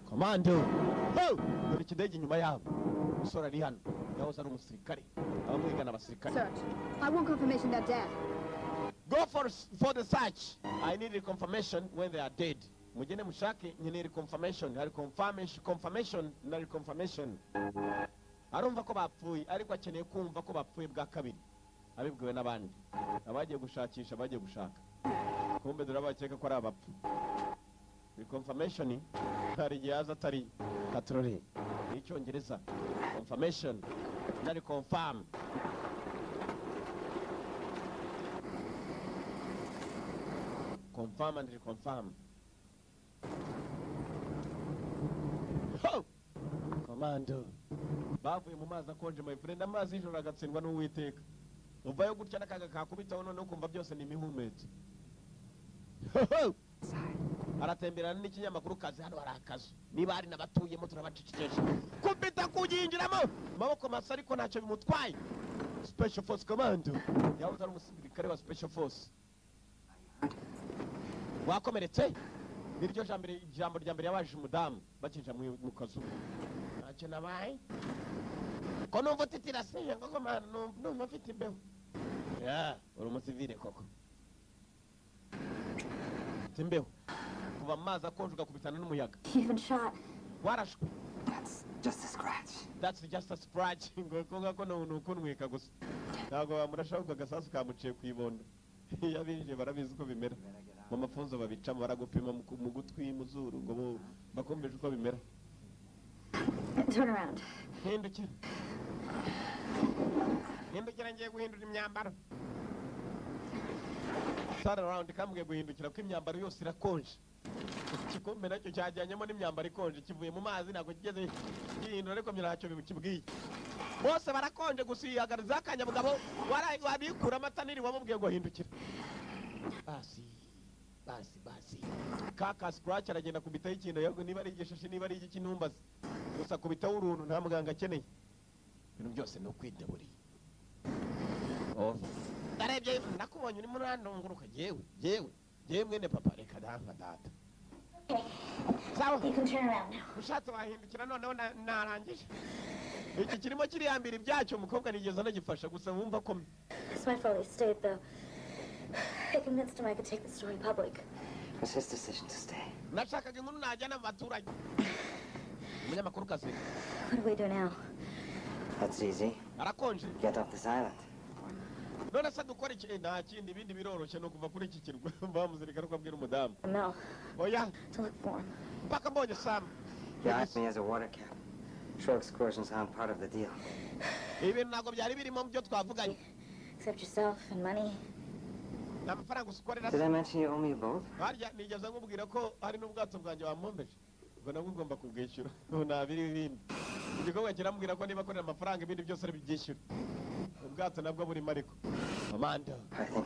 Commando dore ikidege inyuma yabo. Umusore ari hano yahoze ari umusirikare abamwigana abasirikare. Search. I want confirmation they're dead. Go for the search. I need a confirmation when they are dead. Mugende mushake nkeneye confirmation. Hari confirmation na confirmation. Arumva ko bapfuye ariko akeneye kumva ko bapfuye bwa kabiri. Abibwiwe n'abandi abagiye gushakisha, bagiye gushaka, kumbe dore abakeka ko ari abapfu. Ni confirmation, hari igihe yaza atari katorore. Ni Icyongereza confirmation nari confirm. Confirm and reconfirm. Ho! Commando bavuye mu mazi akonje, my friend, amazi y'ijoro agatsindwa n'Uwiteka. Uvayo gutya n'akaga kakubitaho, noneho ukumva byose ni imihumetso. Aratemberana n'ikinyamakuru kazi. Hano hari akazu, niba hari n'abatuyemo turabacecekesha. Kubita kuyinjiramo amaboko masa, ariko ntacyo bimutwaye. Special Force Commando, yahoze ari umusirikare wa Special Force. Wakomeretse? Niryo jambo rya mbere yabajije umudamu bakinjira mu kazu. Ntacyo nabaye. Ko numva utitira se? Ngo mana, numva mfite imbeho. Ya, uri umusivile koko. Mfite imbeho. Kuva mu mazi akonje ugakubitana n'umuyaga. You've been shot. Warashwe? That's just a scratch. That's just a scratch. Ngo ko ngako ni ukunwika gusa, ntabwo bamurasha, ahubwo agasasu kamuciye ku ibondo. Iyo abinjiye barabizi uko bimera mu mafunzo babicamo, baragupima mu gutwi, mu zuru, ngo bakumvishe uko bimera. Turn around. Hindukira, hindukira, ngiye guhindura imyambaro. Turn around, kambwiye guhindukira ko imyambaro yose irakonje. Igikombe nacyo cyajyanyemo n'imyambaro ikonje, kivuye mu mazi, ntabwo kigeze gihindura, ariko ntacyo bikibwiye, bose barakonje. Gusa yihagariza akanyabugabo, wabikura amata niri wamubwiye ngo hindukira. Basi basi basi, kaka scratch, aragenda kubitaho ikintu, yego, niba ari igishashi, niba ari igiki, ntumbaze, gusa kubitaho uruntu, nta muganga akeneye. Ibintu byose ni ukwidaburiye. Ndarebye nakubonye urimo urandunguruka. Yewe yewe yewe, mwene papa, reka danka data. Sawa. You can turn around now. Ushatse wahindukira noneho, narangije. Iki kirimo kiriyambira ibyacyo, umukobwa nigeze anagifasha, gusa wumva ko It's my fault he stayed, though. I convinced him I could take the story public. It was his decision to stay. Nashakaga inkuru najyana mu baturage. Umunyamakuru kazi. What do we do now? That's easy. Arakonje. Get off this island. None se dukora iki? Nta kindi, ibindi biroroshye, ni ukuva kuri iki kirwa. Bamuzirikana ko abwira umudamu. Mel, Oya. to look for him. Mpaka mbonye Sam. He hired me as a water cap. Shore excursions aren't part of the deal. Ibintu ntabwo byari birimo mu byo twavuganye. Except yourself and money. Ni amafaranga usikorera. Did I mention you owe me a boat? Harya nigeze nkubwira ko hari n'ubwato bwanjye wampombeje? Ubwo nabwo ugomba kubwishyura. Ubu nta biri ibindi. Igikorwa kiramubwira ko niba akorera amafaranga, ibindi byose ari byishyura, ubwato nabwo burimo. Ariko Amanda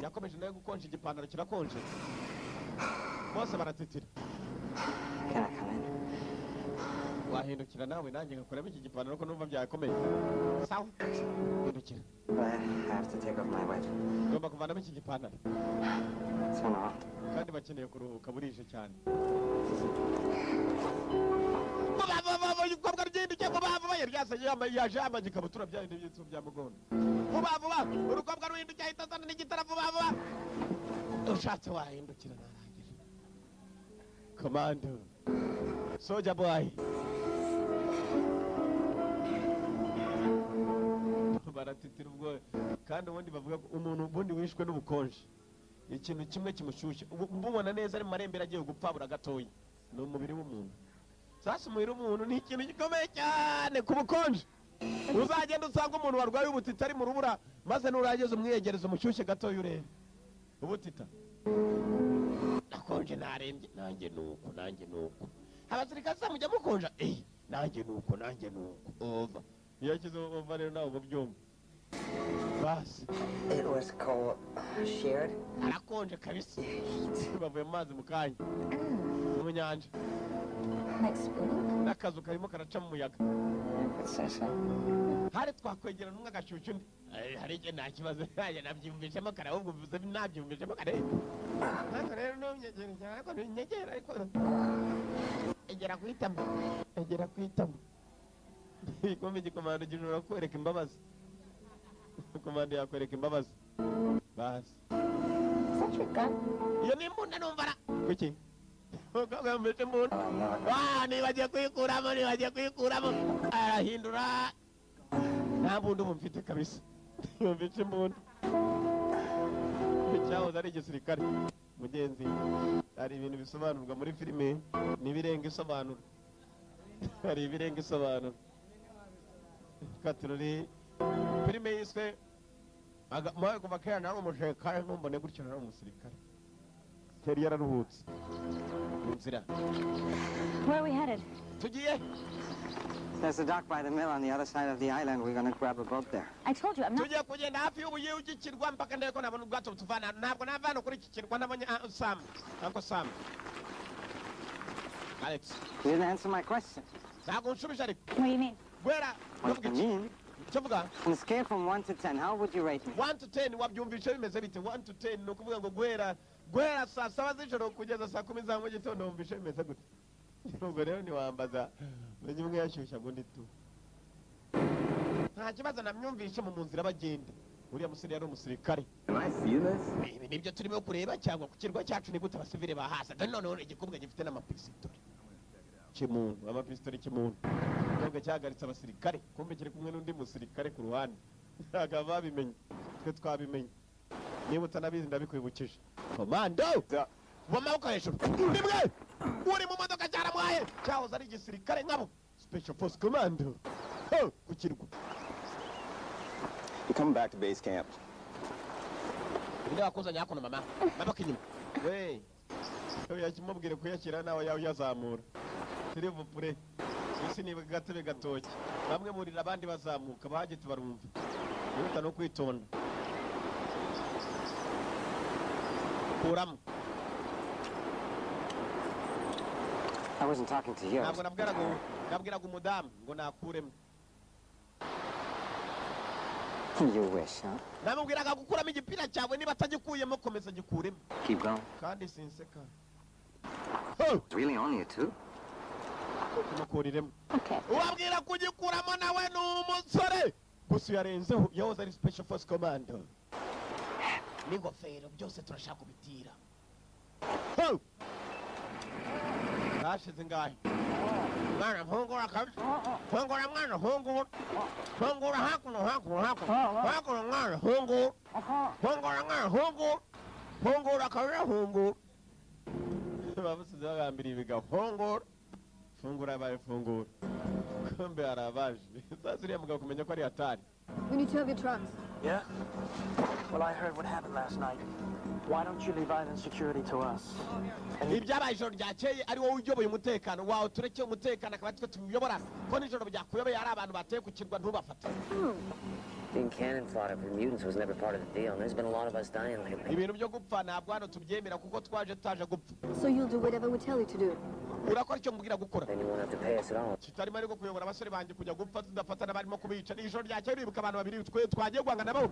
yakomeje nawe gukonja, igipantaro kirakonje, bose baratitira. Can I come in? Wahindukira nawe, nanjye ngakuramo iki gipantaro ko numva byakomeye? Sawa, hindukira. But I have to take off my wet. Ngomba kuvanamo iki gipantaro. Turn around. Kandi bakeneye kuruhuka, burije cyane. Vuba vuba vuba, umukobwa rugindukiye vuba vuba, yari yasaye yambaye, yaje yambaye ikabutura, bya bindi byitso bya mugondo. Vuba vuba, urukobwa ruhindukiye, ahita azana n'igitara vuba vuba. Ushatse wahindukira, narangije. Commando soldier boy, baratitira ubwo. Kandi ubundi bavuga ko umuntu ubundi wishwe n'ubukonje, ikintu kimwe kimushyushya, ubu mubona neza ari mu marembera agiye gupfa bura gatoya, ni umubiri w'umuntu. Sasa umubiri w'umuntu ni ikintu gikomeye cyane ku bukonje. Uzagenda usanga umuntu warwaye ubutita ari mu rubura, maze nurageze umwiyegereza, umushyushye gatoya, urebe ubutita. Nakonje, narembye, nanjye nuko, nanjye nuko. Abasirikare se mujya mukonja? Eh, nanjye nuko, nanjye nuko. Over. Iyo ashyizeho over rero, nawe uba ubyumva basi. It was called shared Arakonje kabisa, bavuye mu mazi mu kanya, mu nyanja. Like spooning? N'akazu karimo karaca mu muyaga. You could say so. Hari twakwegera n'umwe agashyushya undi. Hari igihe nta kibazo, nanjye nabyiyumvishemo kare, ahubwo uvuze nabyiyumvishemo kare. Ariko rero ntunyegere cyane, ariko ntunyegere, ariko egera ku itama, egera ku itama. Igikombe, igikomando gishobora kwereka imbabazi, komando yakwereka imbabazi basi. Is that your gun? Iyo ni imbunda numva ra kuki umukobwa yumvise imbunda. Wa, nibagiye kuyikuramo, nibagiye kuyikuramo. Arahindura, nta mbunda ubu mfite kabisa. Yumvise imbunda. Cyahoze ari igisirikare. Mugenzi, hari ibintu bisobanurwa muri filime n'ibirenga isobanura. Hari ibirenga isobanura. Katururi filime yiswe mawe kuva kera nari umusirikare, ntumbone gutyo, nari umusirikare. Yari yararuhutse mu nzira. Where are we headed? Tugiye? There's a dock by the mill on the other side of the island. We're gonna grab a boat there. I told you, I'm not. Tugiye kugenda hafi y'ubuye ugikirwa mpaka ndebe ko nabona ubwato butuvana. Ntabwo nava hano kuri iki kirwa nabonye Sam, Uncle Sam. Alex. You didn't answer my question. Ntabwo nshubije ariko. What do you mean? Guhera What ndavuga do iki? you mean? Icyo mvuga. On a scale from 1 to 10, how would you rate me? 1 to 10, wabyumvishe bimeze bite? 1 to 10 ni ukuvuga ngo guhera saa 7 z'ijoro kugeza saa 10 za mu gitondo, wumvishe bimeze gute? Ubwo rero ntiwambaza, menye umwe yashyushyaga undi tu. Nta kibazo, namyumvishe. Mu nzira bagenda, uriya musore yari umusirikare. Am I seeing this? Ibi nibyo turimo kureba cyangwa ku kirwa cyacu ni gute abasivile bahasa? Dore noneho igikobwa gifite n'amapisitoli kimuntu, amapisitoli kimuntu. Igikobwa cyahagaritse abasirikare, kumbe kiri kumwe n'undi musirikare ku ruhande. Ntabwo babimenye, twe twabimenye. Niba utanabizi, ndabikwibukije. Komando mu maboko hejuru, rimwe uri mu modoka cyaramwaye. Cyahoze ari igisirikare nkabo, special force commando. Ho, ku kirwa. You're coming back to base camp. Ninde wakuzanye hakuno? Mama, maboko inyuma we. Yakimubwire kuyashyira nawe yawe uyazamura. Sirivupure isi ni gatebe gatoki, bamwe burira abandi bazamuka, bahageze barumva. Wihuta no kwitonda, kuramo. I wasn't talking to you. Ntabwo nabwiraga umudamu ngo nakuremo. You wish, huh? Namubwiraga gukuramo igipira cyawe. Niba atagikuyemo, komeza gikuremo. Keep going. Kandi sinseka. It's really only a two? Kimukuriremo. Okay. Ubabwira kugikuramo nawe ni umusore gusa uyarenzeho, yahoze ari special force commando n'ingofero byose turashaka kubitira. Ho! Hashize ingahe? Mwana, fungura kabisa, fungura mwana, fungura, fungura hakuno, hakuno, hakuno, hakuno, mwana, fungura, fungura mwana, fungura, fungura kabisa, fungura. Babusize bagambiriye ibigabo. Fungura, fungura, yabaye fungura, kumbe harabaje. Sasa uriya mugabo kumenya ko ari hatari. We need two of your trucks. Yeah? Well, I heard what happened last night. Why don't you leave island security to us? And Ibyabaye ijoro ryakeye, ari wowe uyoboye umutekano wawe, turekeye umutekano akaba twe tuwuyobora, ko nijoro byakuyobeye ari abantu bateye ku kirwa ntubafate. Being cannon fodder for mutants was never part of the deal, and there's been a lot of us dying lately. Ibintu byo gupfa ntabwo hano tubyemera, kuko twaje tutaje gupfa. So you'll do whatever we tell you to do. Urakora icyo mubwira gukora. Then you won't have to pay us at all. Kitarimo ariko kuyobora abasore banjye kujya gupfa tudafata n'abarimo kubica. Ni ijoro ryakeye, uribuka abantu babiri twe twagiye guhangana nabo?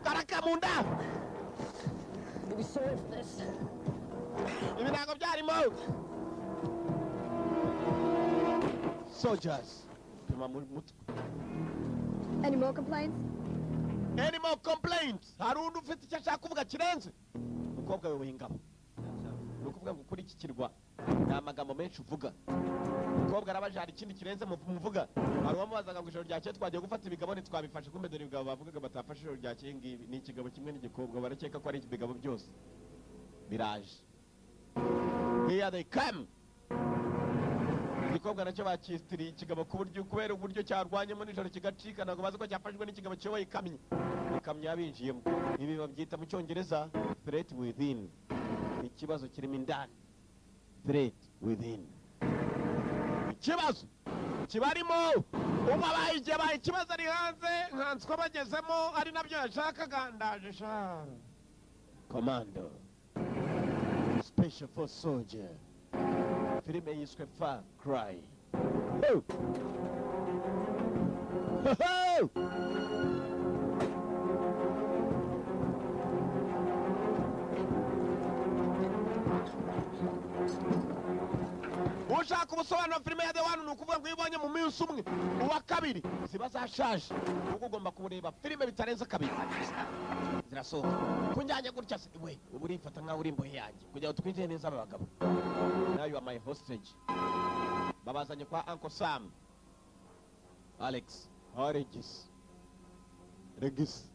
Karaka mu nda. You'll be sorry for this. Ibi ntabwo byarimo. Soldiers, pima mu mutwe. Any more complaints? Any more complaints? Hari undi ufite icyo ashaka kuvuga kirenze? Umukobwa ayoboye ingabo, ni ukuvuga ngo kuri iki kirwa nta magambo menshi uvuga. Umukobwa arabaje, hari ikindi kirenze muvuga? Hari uwamubazaga ngo ijoro ryakeye twagiye gufata ibigabo ntitwabifashe, kumbe dore ibigabo bavugaga batafashe ijoro ryakeye ngibi. Ni ikigabo kimwe n'igikobwa, barakeka ko ari ibigabo byose biraje. Here they come. Igikobwa nacyo bakisitiriye ikigabo ku buryo kubera uburyo cyarwanyemo nijoro kigacika, ntabwo bazi ko cyafashwe n'ikigabo kiyoboye ikamyo. Ikamyo yabinjiyemo. Ibi babyita mu Cyongereza threat within, ikibazo kirimo indani. Threat within, ikibazo kibarimo. Ubu abaye igihe abaye ikibazo ari hanze, nkanswe bagezemo ari nabyo yashakaga. Ndaje sha. Commando, special force soldier, filime yiswe Far Cry. Ho! Ho, ho! Ushaka ubusobanuro, filime ya The One, ni ukuvuga ngo iyo ubonye mu minsi umwe uwa kabiri ziba zashaje, kuko ugomba kureba filime bitarenze kabiri zirasohoka. Kunjyanye gutya se we, uba urifata nkaho uri imbohe yanjye kugira ngo twinjire neza. Aba bagabo, now you are my hostage. Babazanye kwa Uncle Sam. Alex Regis, Regis.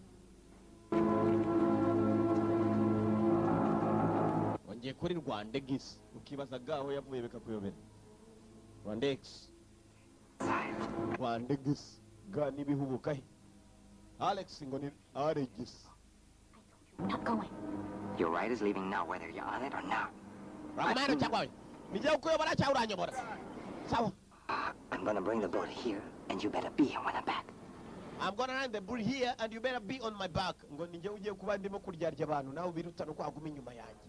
Wongeye kuri Rwandex, ukibaza gaho yavuye bikakuyobera. Rwandex. Rwandex ga nibihubuka he? Alex ngo ni Alex. Not going. Your ride is leaving now, whether you're on it or not. Ramano cyangwa we. Nijye kuyobora cyangwa uranyobora? Sawa. I'm gonna bring the boat here, and you better be here when I'm back. I'm gonna run the bull here and you better be on my back. Ngo ninjye ugiye kuba ndimo kuryarya abantu nawe biruta no kwaguma inyuma yanjye.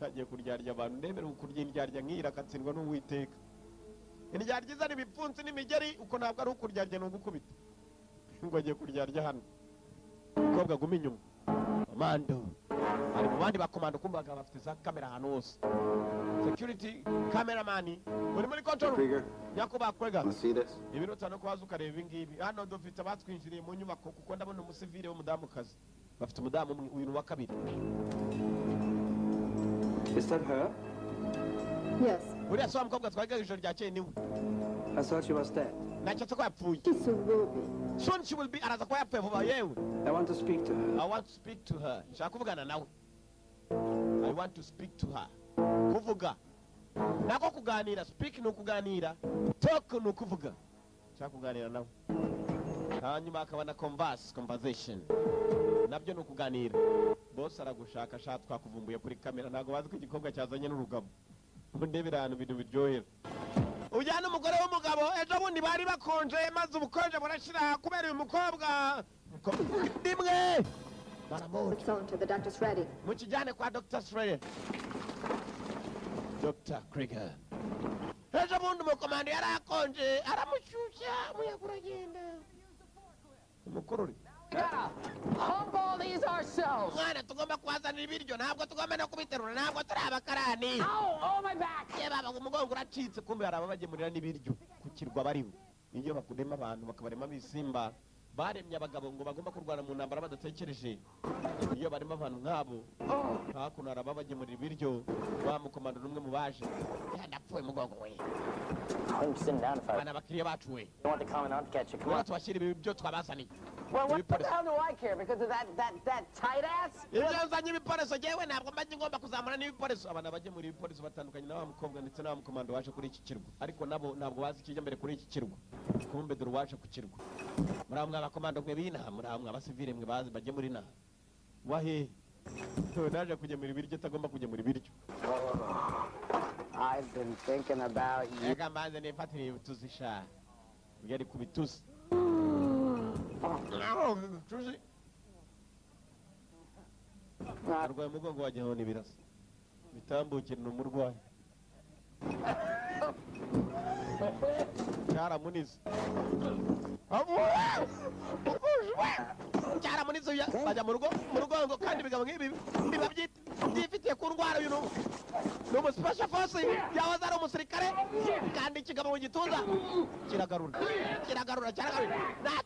Agiye kuryarya abantu ndemera kurya indyarya nkira akatsindwa n'Uwiteka. Indyarya izana ibipfunsi n'imigeri uko ntabwo ari ukuryarya ni ugukubita. Ngo agiye kuryarya hano. Umukobwa aguma inyuma. Komando. Ari mu bandi bakomando kumbaga bafite za kamera ahantu hose. Security cameraman uri muri control. Nyakubahwa Krieger. See this? Ibirota no kubaza ukareba ibi ngibi. Hano dufite abatwinjiriye mu nyubako kuko ndabona umusivile w'umudamukazi. Bafite umudamu umwe uyu wa kabiri. Is that her? Yes. Uriya so mukobwa twagiye ijoro ryakeye niwe. I thought she was dead. Naketse ko yapfuye. She soon will be. Soon she will be, araza kuba yapfuye vuba yewe. I want to speak to her. I want to speak to her. Nshaka kuvugana nawe. I want to speak to her. Kuvuga. Nako kuganira, speak ni ukuganira, talk ni ukuvuga. Nshaka kuganira nawe. Hanyuma akaba na converse, conversation. Nabyo ni ukuganira. Boss aragushaka sha twakuvumbuye kuri kamera ntago bazi ko igikobwa cyazanye n'urugabo. Ndebera ahantu ibintu biryohera. Ujyana umugore w'umugabo ejo bundi bari bakonje maze ubukonje burashira kubera uyu mukobwa. Nimwe Baramuca. The doctor's ready. Mukijyane kwa Dr. Shrey. Dr. Krieger. Ejo bundi umukomando yarakonje aramushyushya umuyaga uragenda. Umukururi. Hump all these ourselves. Mwana tugomba kubazanira ibiryo ntabwo tugomba no kubiterura ntabwo turi abakarani. Ow, oh my back. Ye baba umugongo uracitse kumbe hari ababagemurira n'ibiryo ku kirwa bariho. Iyo bakurema abantu bakabarema ibisimba baremye abagabo ngo bagomba kurwana mu ntambara badatekereje. Iyo barimo abantu nk'abo hakuno hari ababagemurira ibiryo bamukomando n'umwe mu baje. Ndapfuye umugongo we. I'm sitting down if I Bana abakiriya bacu we. want the commandant to catch you. Come on. Tubashyira ibi byo twabazaniye. Well, what the hell do I care? Because of that tight ass? Ibyo nzanye ibikoresho jewe ntabwo mba ngomba kuzamura n'ibikoresho. Abana bagemura ibikoresho batandukanye na wa mukobwa ndetse na wa mukomando waje kuri iki kirwa. Ariko nabo ntabwo bazi ikijya mbere kuri iki kirwa. Kumbe dore waje ku kirwa. Muri abo abakomando mwe b'inaha, muri abo abasivile mwe bazi bagemura inaha. Wahe? Naje kugemura ibiryo atagomba kugemura ibiryo. I've been thinking about you. Reka mbanze nifatire ibituzi sha. Byari ku bituzi. Tuzi. Arwaye umugongo wagira ngo ni ibirasa. Bitambukire ni umurwayi. Cyaramunize. Cyaramunize bajya mu rugo mu rugongo kandi ibigabo nk'ibi biba byifitiye ku ndwara uyu ni umu special force yahoze ari umusirikare kandi ikigabo mu gituza kiragarura kiragarura cyaragarura.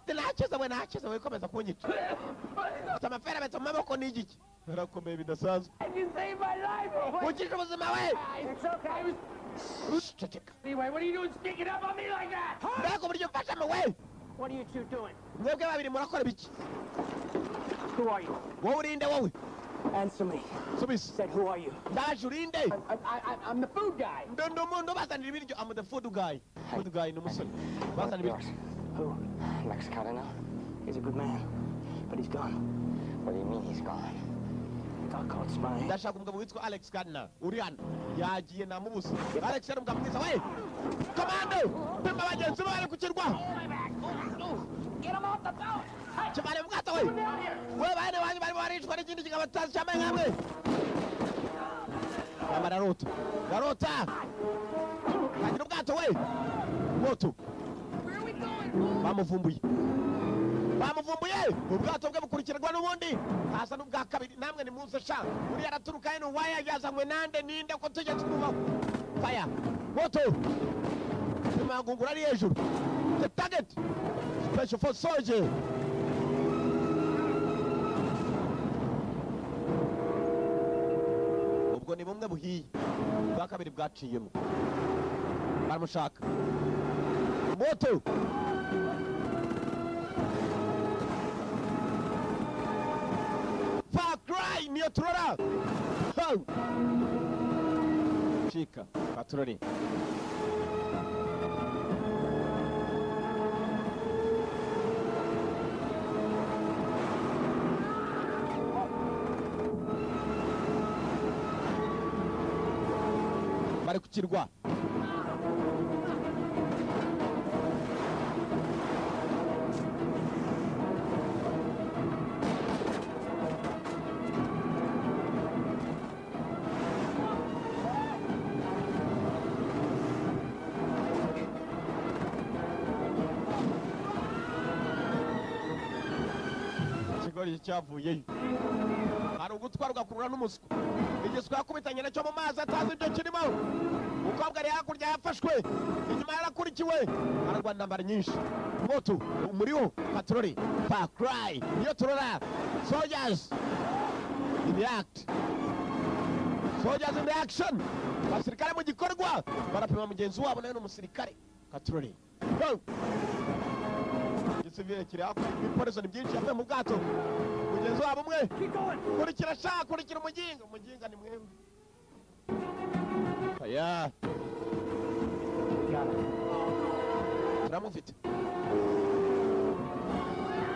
Nakize we nakize we komeza kunyica. Ufite amaferabetse mu maboko ni igiki? Narakomeye bidasanzwe. Ukije ubuzima we. Ceceka. Anyway, what are you doing sneaking up on me like that? Mbega uburyo mfashamo we. What are you two doing? Mwebwe babiri murakora biki? Who are you? Wowe urinde wowe. Answer me. Subisa. Said, who are you? Ndaje urinde. I'm the food guy. Ndi umuntu ubazanira ibiryo. I'm the food guy. Food guy ni umusore. Bazanira ibiryo. Who? Lex Cardinal. He's a good man, but he's gone. What do you mean he's gone? Got caught spying. Ndashaka umugabo witwa Alex Gardner uri hano. Yagiye namubuze. Alex yari umugabo mwiza we. Komando! Pima bagenzi be bari ku kirwa. Get him off the boat! Kibare mu bwato we. We bane wanyu barimo baricwa n'ikindi kigabo tutazi cyambaye nkamwe. Mama ararota. Ararota! Agira ubwato we. Moto. Bamuvumbuye. Bamuvumbuye. Ubwato bwe bukurikirwa n'ubundi. Hasa n'ubwa kabiri namwe ni muze sha. Uri araturuka hino waya yazanywe nande ninde ko tujye twubaho. Fire. Moto. Imagungura ari hejuru. The target. Special force soldier. Ubwo ni bumwe buhiye. Bwa kabiri bwaciyemo. Baramushaka. Moto. Niyo turora. Cika patroli. Bari ku kirwa. Cyavuyeyo hari ugutwara ugakurura n'umuswa igiswa yakubitanye nacyo mu mazi atazi ibyo kirimo. Umukobwa ari hakurya yafashwe inyuma yarakurikiwe ararwana intambara nyinshi. Moto umuriho patroli Far Cry niyo turora. Soldiers in the act, soldiers in the action. Abasirikare mu gikorwa barapima mugenzi wabo nawe ni umusirikare. Patroli igisivile kiri hakurya, ibikoresho ni byinshi yavuye mu bwato. Mugenzi wabo umwe kurikira sha kurikira umuginga, umuginga ni mwemwe. Aya turamufite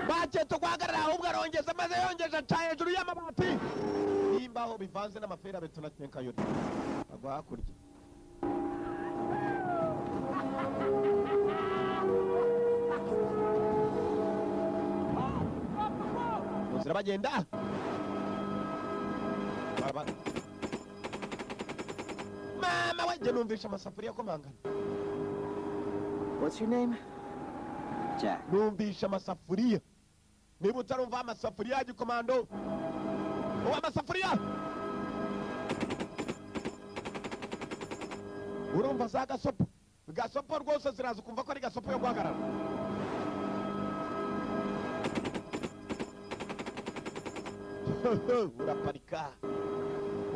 baketse guhagarara ahubwo arongeza maze yongeje aca hejuru y'amabati n'imbaho bivanze n'amafera beto na kenkayori agwa hakurya. Munzira bagenda mama we numvisha amasafuriya akomangana. What's your name? Jack. Numvisha amasafuriya. Niba utarumva amasafuriya ya gikomando, uba amasafuriya urumva za gasopo. Gasopo rwose ziraza ukumva ko ari gasopo yo guhagarara. Uraparika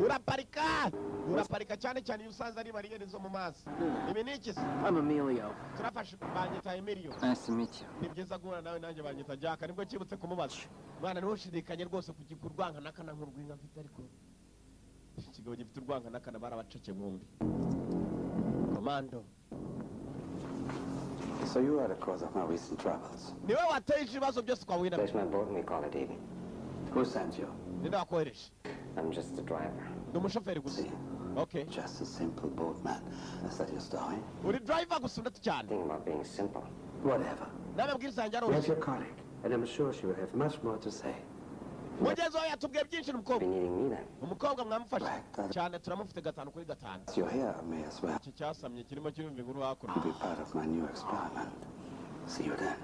uraparika uraparika cyane cyane iyo usanze ari bariyeri zo mu mazi. Ibi ni iki se? I'm Emilio. Turafashe banyita Emilio. Nice to meet you. Ni byiza guhura nawe, nanjye banyita Jack. Nibwo kibutse kumubaza. Mwana ntushidikanye rwose kugikurwanka nakana nk'urwinga mfite, ariko ikigabo gifite urwanka nakana barabacece bombi. Commando. So you are the cause of my recent troubles. Niwe wateje ibibazo byose twahuye nabyo. There's my boat and we call it even. Who sent you? Ninde wakohereje? I'm just the driver. Ndi umushoferi gusa. Okay. Just a simple boatman. Is that your story? Uri driver gusa ndetse cyane. Think about being simple. Whatever. N'amabwiriza yanjye Where's aroroshye. your colleague? And I'm sure she will have much more to say. Mugenzi wawe yatubwiye byinshi n'umukobwa. Be needing me then. Umukobwa mwamufashe cyane turamufite 5 kuri 5. You're here, may as well Iki cyasamye kirimo kirumva inkuru hakurya. be part of my new experiment. See you then.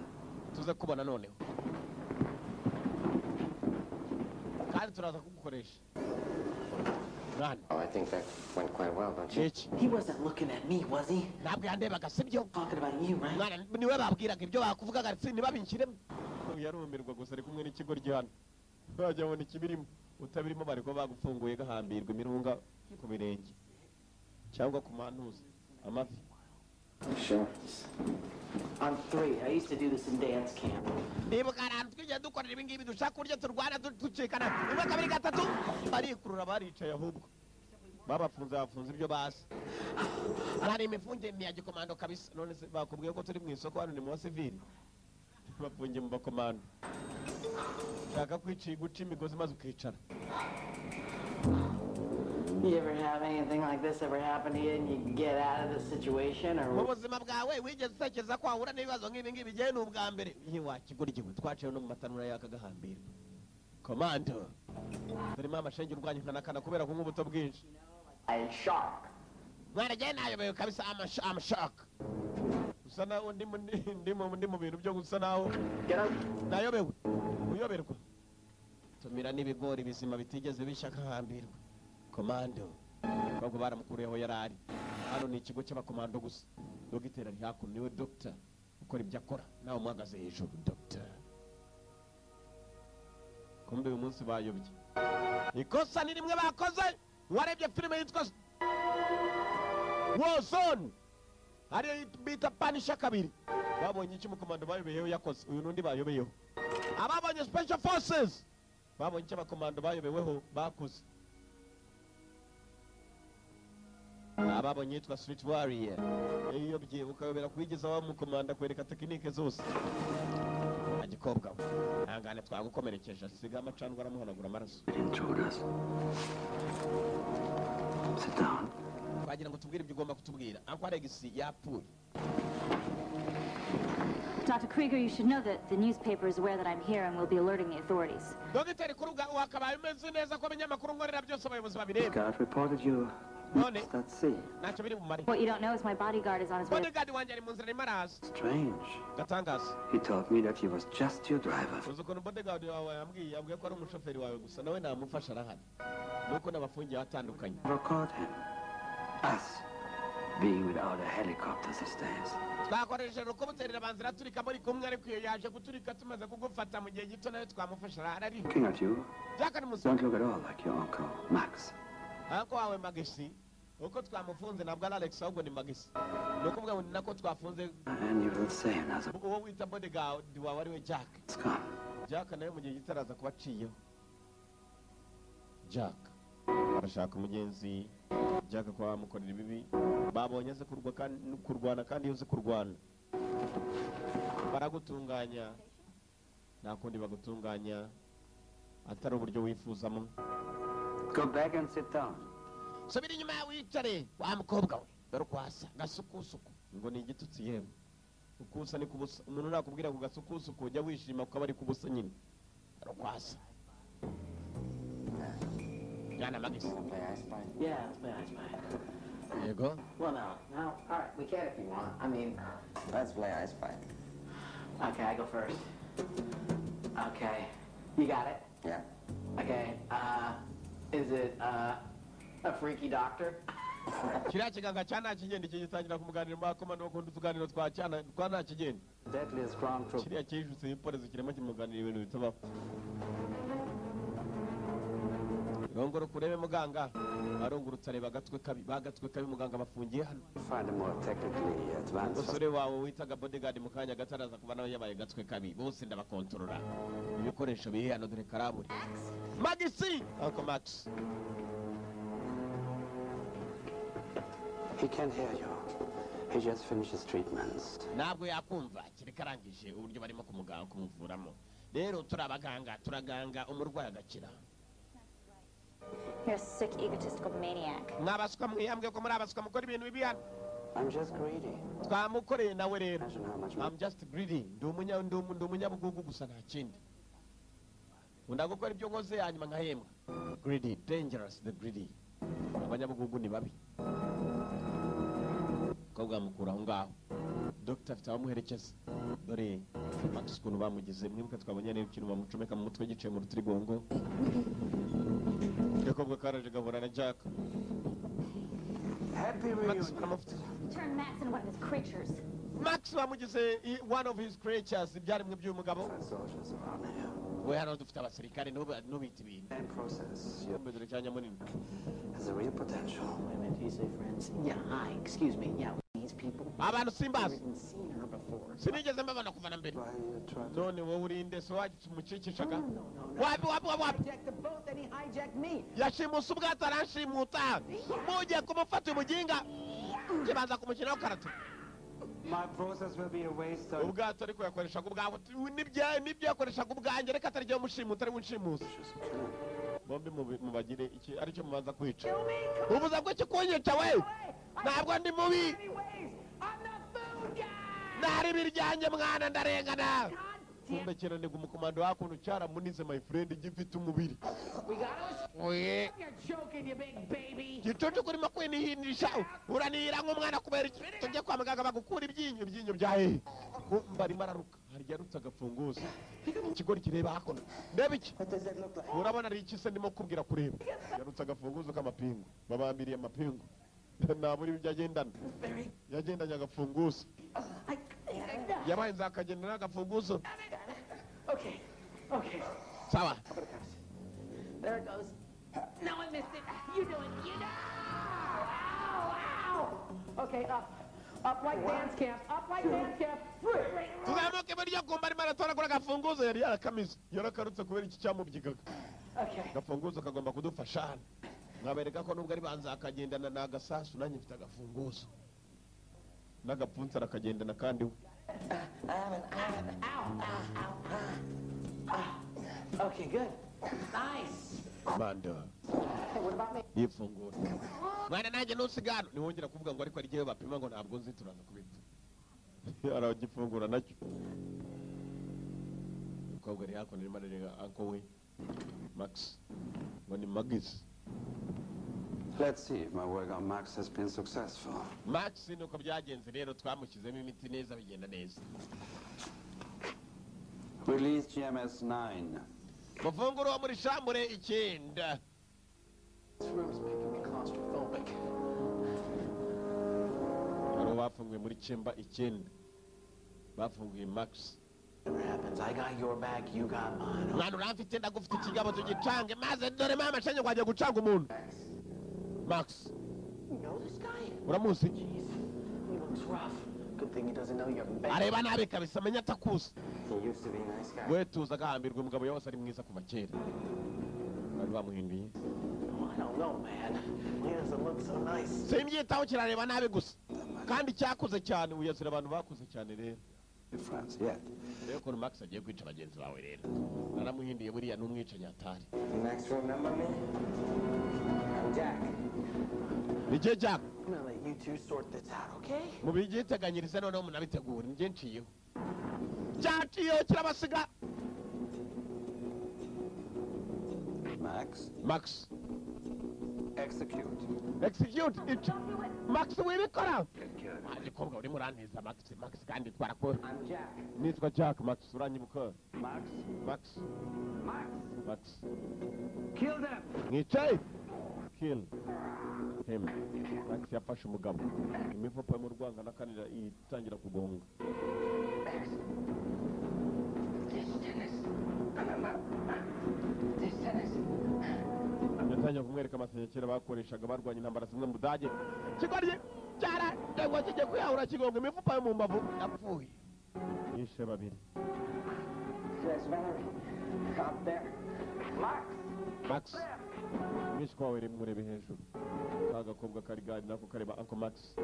Tuze kubona noneho. Kandi turaza kugukoresha. Mwana. Oh, I think that went quite well, don't you? Iki. He wasn't looking at me, was he? Ntabwo yandebaga sibyo? Talking about you, right? Mwana niwe babwiraga ibyo bakuvugaga ntibabinshyiremo. Yarumirwa gusa ari kumwe n'ikigo ry'hano. Bajya babona ikibirimo utabirimo bari kuba bagufunguye gahambirwa imirunga ku birenge cyangwa ku mantuza amavi. Sure. On 3, I used to do this in dance camp. Nibuka ahantu twigiye dukorera ibi ngibi dushaka uburyo turwana ducikana 1 2 3 barikurura baricaye ahubwo babafunze bafunze ibyo bazi. Hari imifungire ni ya gikomando kabisa. None se bakubwiye ko turi mu isoko hano ni mu basivili bafungiye mu bakomando. Shaka kwiciye guca imigozi maze ukicara. You ever have anything like this ever happen to you and you get out of the situation Mu or buzima bwawe wigeze utekereza ko wahura n'ibibazo nk'ibi ngibi? Igihe ni ubwa mbere. Iyo wakiguryiwe twaciye no mu matanura yaka gahambirwa. Komando turimo amashenge urwanya nkanakana kubera kunywa ubuto bwinshi. a shark? Mwana jye nayobewe kabisa. I'm shock. Usa naho ndi mu bintu byo gusa naho Get out. nayobewe uyoberwa tumira n'ibigori bizima bitigeze bishya gahambirwa. Komando ahubwo baramukuriyeho yari ari hano ni ikigo cy'abakomando gusa. Dogiteri ari hakuno niwe dogita ukora ibyo akora nawe umuhagaze hejuru dogita. Kumbe uyu munsi bayobye ikosa ni rimwe bakoze. Warebye filime yitwa War Zone ariyo bita Punisher 2 babonye icyo umukomando bayobeyeho yakoze. Uyu n'undi bayobeyeho ababonye Special Forces. Babonye icyo abakomando bayobeweho bakoze. Ababonye yitwa Street Warrior. Iyo ukayobera kwigeza wa mukomanda kwereka tekinike zose. Agikobwa we. Hangane twagukomerekeje asiga amacandwa aramuhanagura amaraso. Intruders. Sit down. Twagira ngo tubwire ibyo ugomba kutubwira. Uncle Alex yapfuye. Dr. Krieger, you should know that the newspaper is aware that I'm here and will be alerting the authorities. Dogiteri Kuruga wakabaye umeze neza ko abanyamakuru nkorera byose abayobozi babireba. God reported you. None Let's see. ntacyo biri bumare. What you don't know is my bodyguard is on his way. Bodyguard wanjye ari mu nzira arimo araza. Strange. Gatangaza. He told me that he was just your driver. Uzi ukuntu bodyguard wawe yambwiye ko ari umushoferi wawe gusa nawe namufasha arahari. Nuko n'abafungiye batandukanye. Never caught him. Us being without a helicopter these days. Twakoresheje helicopter abanza iraturika muri kumwe ariko iyo yaje guturika tumaze kugufata mu gihe gito nawe twamufasha arahari. Looking at you, Jack ni musore. don't look at all like your uncle, Max. Uncle wawe Magisi. Uko twamufunze ntabwo ari Alex ahubwo ni Magisi. Ni ukuvuga ngo ni nako twafunze. And you will say another. Uwo wita bodyguard wawe ari we Jack. Come. Jack nawe mu gihe gito araza kuba aciyeho. Jack arashaka umugenzi. Jack kwa bamukorera ibibi babonye azi kurwana kandi iyo uzi kurwana baragutunganya nta kundi bagutunganya atari uburyo wifuzamo. Go back and sit down. Subira inyuma yawe wicare wa mukobwa we dore uko asa gasukusuku ngo ni igitutsi yewe ukusa ni kubusa umuntu nakubwira ngo gasukusuku ujya wishima kuko aba ari kubusa nyine dore uko asa. Yana Magisi. Yeah, let's play I Spy. You go? Well, no. No, all right, we can if you want. I mean, let's play I Spy. Okay, I go first. Okay. You got it? Yeah. Okay, is it, a freaky doctor? Kiriya kiganga cya nta kigenda iki gitangira kumuganira mu bakomando bakunda utuganiro twa cyana twa nta kigenda. Deadliest ground troop. Kiriya cyijutse iporezi kirimo kimuganira ibintu bitabaho. Rongoro kurebe muganga arungurutse areba agatwe kabi bagatwe kabi muganga bafungiye hano. Find a more technically advanced. Umusore wawe witaga bodyguard mu kanya gataraza kuba nawe yabaye gatwe kabi bose ndabakontorora ibikoresho biri hano dore karaburi. Magisi Uncle Max. He can't hear you. He just finished his treatments. Ntabwo yakumva kereka arangije uburyo barimo kumuganga kumuvuramo. Rero turabaganga turaganga umurwayi agakira. You're a sick, egotistical maniac. Mwabasuka mwiyambwe ko muri abasuka mukora ibintu bibi hano. I'm just greedy. Twamukoreye nawe rero. I'm just greedy. Ndi umunyabugugu gusa nta kindi. Nkunda gukora ibyo nkoze hanyuma nkahembwa. Greedy, dangerous the greedy. Abanyabugugu ni babi. Mukobwa mukura aho ngaho. Dr. afite abamuherekeza. Dore Max ukuntu bamugize mwibuka twabonye rero ikintu bamucomeka mu mutwe giciye mu rutirigongo. Gakobwa karaje gahura na Jack. Happy reunion. Turn Max into one of his creatures. Max bamugize one of his creatures ibyaremwe by'uyu mugabo. We hano dufite abasirikare n'ubita ibintu. Process. Dore cyanya munini. Has a real potential. Wait a minute, you say friends? Yeah, hi, excuse me. Yeah, these people. Abantu simbazi. I've seen her before. Sinigeze mbabona kuva na mbere. None wowe urinde so wamucikishaga. Wapi wapi wapi. Hijacked the boat, then he hijacked me. Yashimuse ubwato aranshimuta. Mugiye kumufata umuginga. Kibanza kumukinaho karate. My process will be a waste of... Ubwato ariko yakoreshaga ubwawe nibyo yakoreshaga ubwanjye reka atari mushimuta ari bunshimusa. Bombi mubagire iki aricyo mubanza kwica. Ubuza bwo kikunyica we. Ntabwo ndi mubi. Nari biryanjye mwana ndarengana. Kumbe kera ni umukomando wakuntu cyaramunize my friend gifite umubiri. Oye. Gicucu kurimo kwinihinisha uranira nk'umwana kubera iki tujye kwa muganga bagukura ibyinyo bya hehe. Kumba arimo araruka hari yarutse agafunguzo. Ikigori kireba hakuno. Ndeba iki? Urabona ari iki se ndimo kubwira kureba. Yarutse agafunguzo k'amapingu. Babambiriye amapingu. Naburi ibyo agendana. Yagendanye agafunguzo. Yabaye nzakagendana agafunguzo. Okay. Okay. Sawa. There it goes. No, I missed it. You do it. You do. Ow, ow. Okay, up. Up like dance camp. Up like dance camp. Tuzamuke buryo kumba arimo aratoragura agafunguzo yari yarakamize. Yarakarutse kubera iki cyamubyigaga. Okay. Agafunguzo kagomba kudufasha hano. Nkabereka ko nubwo ari banza akagendana n'agasasu, nanjye mfite agafunguzo n'agapfunsi arakagendana kandi we. Ow, ow, ow. Okay, good. Nice. Mando. Hey, what about me? Yifungura mwana, nanjye ntusigano ntiwongera kuvuga ngo ariko ari bapima ngo ntabwo nzi, turaza kubipfa. Aragifungura nacyo. Umukobwa ari hakuno arimo arareba uncle we Max, ngo ni Magis. Let's see if my work on Max has been successful. Max nuko byagenze rero, twamushyizemo imiti neza, bigenda neza. Release GMS 9. Mufunguro wo muri chambre 9. This room's making me claustrophobic. Hari uwo bafunguye muri chamber 9, bafunguye Max. Whatever happens, I got your back, you got mine. Mwana, uramfite, ndagufite, ikigabo tugicange maze. Dore mama shanye ngo agiye gucanga umuntu Max. You know this guy? Uramuzi? Jeez, he looks rough. Good thing he doesn't know you're bad. Areba nabi kabisa, menya atakuzi. He used to be a nice guy. We tuza agahambirwa, umugabo yose ari mwiza kuva kera, bari bamuhinduye. Oh, I don't know, man. He doesn't look so nice. Simbyitaho, kirareba nabi gusa kandi cyakuze cyane, uyazira abantu bakuze cyane rero. Friends yet. Rero ukuntu Max agiye kwica bagenzi bawe rero, naramuhinduye, buriya n'umwicanyi atari. Max, remember me? I'm Jack. Ni Jack. I'm gonna let you two sort this out, okay? Mubyiteganyirize noneho munabitegure, njye nciyeho, cyaciyeho kirabasiga. Max, Max, execute. Execute it. Max, wibikora. Get killed. Gikobwa urimo urantiza Max, Max kandi twarakora. I'm Jack. Nitwa Jack. Max, uranyibuka? Max, Max. Max, Max. Kill them. Mwicaye, kill him. Max yafashe umugabo, imifupa yo mu rwangano akanira itangira kugonga. Max. This tennis. This tennis. Yatangiye kumwereka amasenya kera bakoreshaga barwanya intambara zimwe mu Budage. Kigoryi cyarandegwa kijya kwiyahura, kigonga imifupa yo mu mbavu, yapfuye yishe babiri. There's Valerie. Up there. Max! Max, mwishywa wawe murebe hejuru, ka gakobwa kari gari nako kareba uncle Max.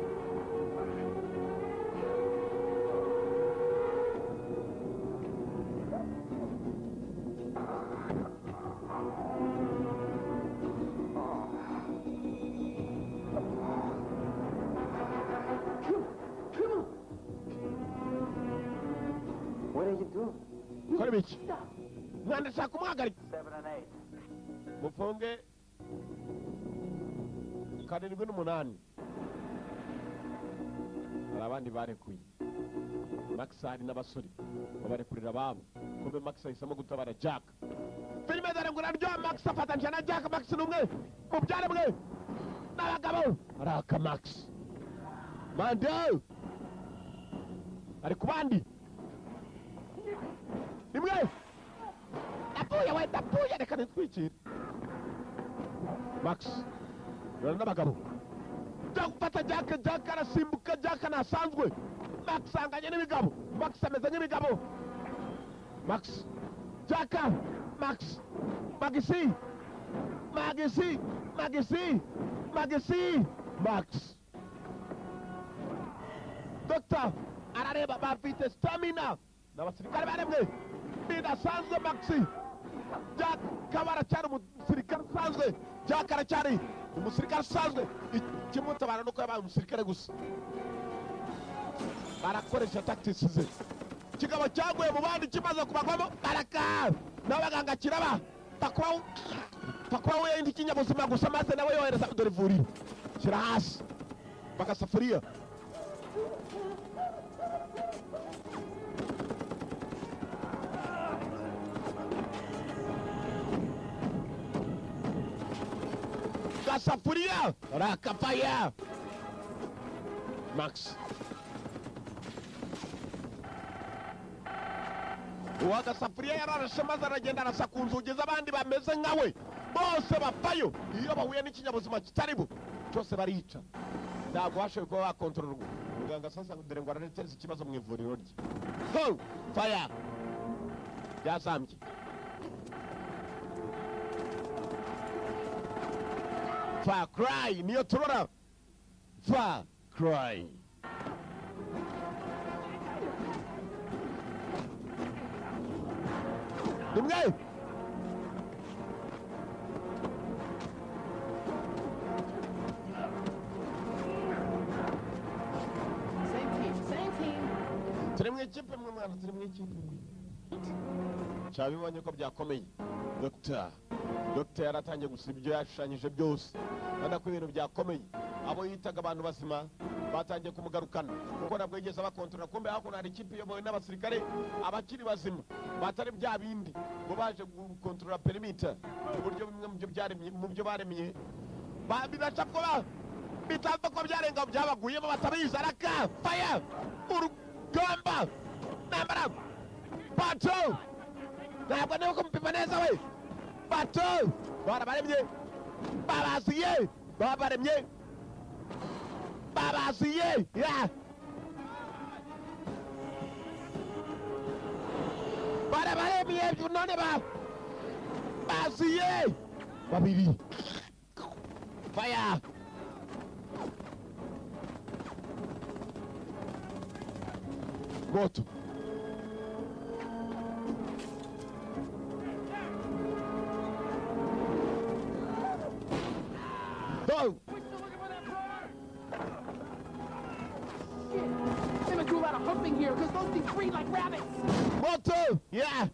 What are you doing? Kora ibiki mwana? Ndashaka kumuhagarika. 7 and 8. Mufunge 7 n'8. Hari abandi barekuye Max, hari n'abasore babarekurira ababo. Kumbe Max ahisemo gutabara Jack. Filime dore ngo iraryoha. Max afatanyije na Jack. Max ni umwe mu byaremwe n'abagabo araka. Max mando ari ku bandi rimwe. Ndapfuye we, ndapfuye, reka nitwikire. Max yora n'abagabo. Gufata Jack, Jack arasimbuka. Jack ntasanzwe. Max anganye n'ibigabo, Max ameze nk'ibigabo. Max, Jack, Max, Magisi, Magisi, Magisi, Magisi, Max. Dr arareba, bafite stamina, ni abasirikare baremwe bidasanzwe. Maxi, Jack kaba aracyari umusirikare usanzwe, Jack aracyari umusirikare usanzwe. Ikimutabara nuko yabaye umusirikare gusa, arakoresha tactics ze. Kigabo cyaguye mu bandi, kimaze kubagwamo baraka n'abaganga kiraba pakuba we ikinyabuzima gusa, maze nawe yohereza dore ivuriro. Shyira hasi bagasafuriya. Gasafuriya rakafaya. Max uwo gasafuriya yararashe, maze aragenda arasa ku nzugi z'abandi bameze nkawe bose bapfayo. Iyo bahuye n'ikinyabuzima kitari bo cyose barica, ntabwo bashoboye kuba bakontororwa. Muganga sasa dore ngo arareteza ikibazo mu ivuriro rye. Ho fire byazambye. Far Cry niyo turora. Far Cry. Rimwe. Turi mu ikipe mwe mwana, turi mu ikipe mwe. Cyabibonye ko byakomeye. Dr. yaratangiye gusiba ibyo yashushanyije byose. Ubona ko ibintu byakomeye. Abo yitaga abantu bazima batangiye kumugarukana kuko nabwo yigeze abakontorora. Kumbe hakuno hari ikipe iyobowe n'abasirikare abakiri bazima batari bya bindi ngo baje gukontorora perimeter, uburyo bimwe mu byo byaremye mu byo baremye bibaca kuba bitapfa ko byarenga byabaguyemo batabizi. Araka fire urugamba nambara bato ntabwo niba kumupima neza we bato barabaremye babaziye babaremye babaziye ya barabaremye none baziye babiri fire. Moto. Go! We're still looking for that car! Shit! They must do a lot of humping here, because those things breed like rabbits! Moto! Yeah!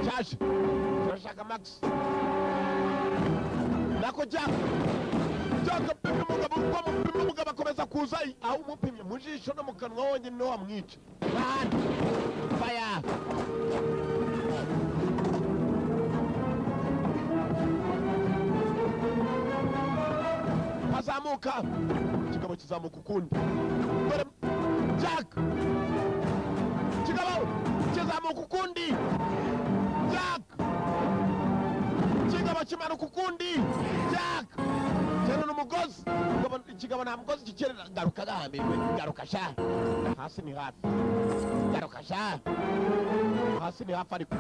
Charge! Turashaka Max! Nako Jack! Jack apimye umugabo, uko amupimye umugabo akomeza kuza aho umupimye mu jisho no mu kanwa wonyine niho wamwica. N'ahandi! Fire! Azamuka! Ikigabo kizamuka ukundi. Dore Jack! Ikigabo kizamuka ukundi! Jack! Ikigabo kimanuka ukundi! Jack! Kerera umugozi! Ikigabo nta mugozi gikerera. Garuka gahambirwe. Garuka sha! Hasi ni hafi. Garuka sha! Hasi ni hafi ariko.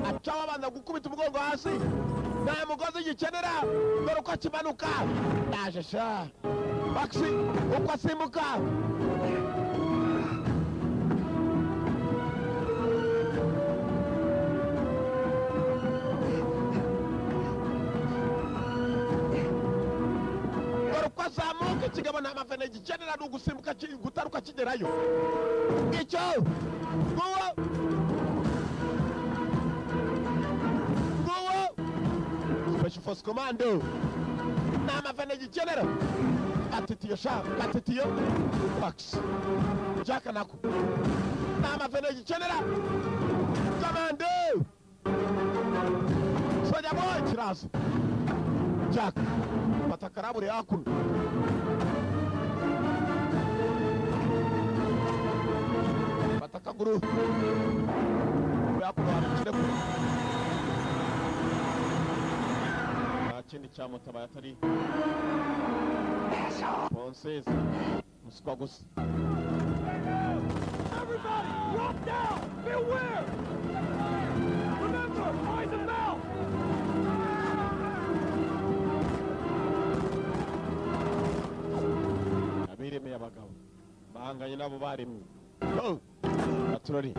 Acaho abanza gukubita umugongo hasi. Nta mugozi gikenera. Dore uko kimanuka. Ndaje sha! Maxi uko asimbuka. Dore uko azamuka ikigabo nta mavene gikenera, ni ugusimbuka gutaruka kigerayo. Icyo nguwo nguwo Special Force Commando nta mavene gikenera. Atitiyo sha, atitiyo Max Jack nako nta mavene gikenera. Commando Soja boy kiraza. Jack fata karabure hakuno. Fata akaguru hakuno harakire kure. Nta kindi cyamutabaye atari Ponsezi muswa gusa. Everybody, drop down! Beware! Remember, eyes and mouth! Abiremeye abagabo bahanganye nabo baremye. Aturori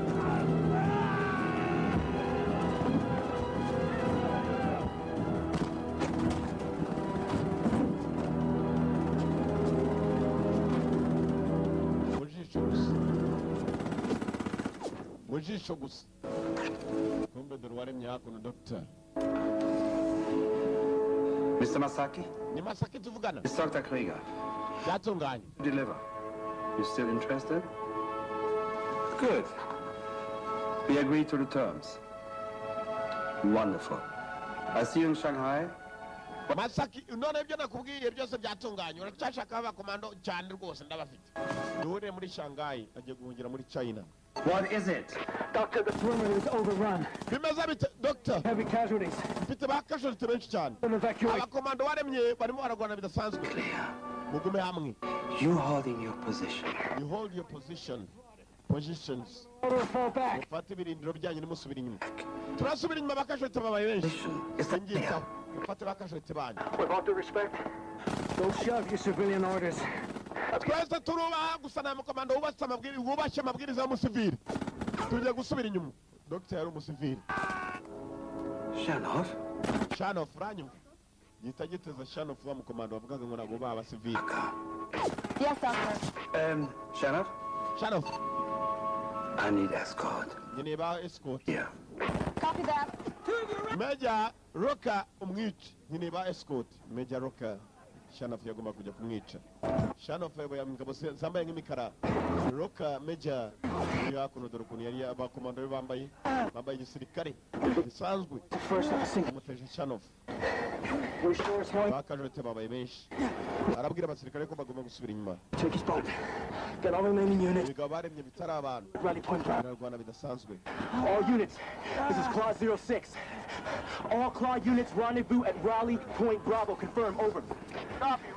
mu jisho gusa. Kumbe dore uwaremye hakuno Dr. Mr. Masaki? Ni Masaki tuvugana. It's Dr. Krieger. Byatunganye. Deliver. You still interested? Good. We agree to the terms. Wonderful. I see you in Shanghai. Masaki, none ibyo nakubwiye byose byatunganye. Uracyashaka abakomando cyane rwose ndabafite. Duhure muri Shanghai, agiye guhungira muri China. What is it? Doctor, the perimeter is overrun. Bimeze bite, Doctor? Heavy casualties. Mfite ba casualty benshi cyane. Abakomando waremye barimo bararwana bidasanzwe. Mugume hamwe. You holding your position. You hold your position. Positions. Mufate ibirindiro byanyu nimusubira inyuma. Turasubira inyuma bakashoti babaye benshi. Singitaho. Mufate bakashoti banyu. With all due respect, don't shove your civilian orders. Twese turubaha gusa nta mukomando wubatse amabwiriza wubashye amabwiriza y'umusivili. Tugiye gusubira inyuma. Dr. yari umusivili. Shanoff? Shanoff uranyumva? Gihita giteza Shanoff wa mukomando wavugaga ngo ntabwo bubaha abasivili. Yes, officer. Shanoff? Shanoff. I need escort. Nkeneye ba escort. Yeah. Copy that. Major Roka umwica. Nkeneye ba escort. Major Roka. Shanoff yagomba kujya kumwica. Shanoff yabaye ingabo zambaye nk'imikara. Roka Major uri hakuno dore ukuntu yari abakomando be bambaye igisirikare gisanzwe. Amuteje Shanoff. Bakajote babaye benshi. Arabwira abasirikare ko bagomba gusubira inyuma. Take his boat. Get all remaining units. Ibigabo baremye bitari abantu. Rally point Bravo. Bararwana bidasanzwe. All units. This is Claw 06. All Claw units rendezvous at Rally Point Bravo. Confirm. Over.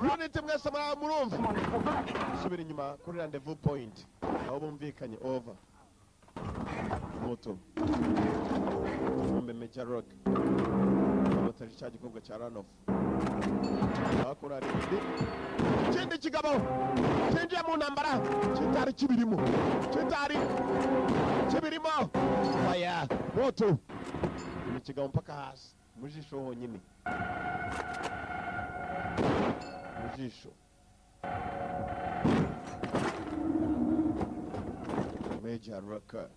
Unit mwese murumva. Subira inyuma kuri rendezvous point. Aho bumvikanye. Over. Moto. Mbe Major Rock. Abateje cya gikorwa cya Ranoff. Bakora rindi. Ikindi kigabo kinjiye mu ntambara kitari kibirimo. Kitari kibirimo. Fire. Moto. Ni kigabo mpaka hasi. Mu jisho honyine. Mu jisho. Major Rocker.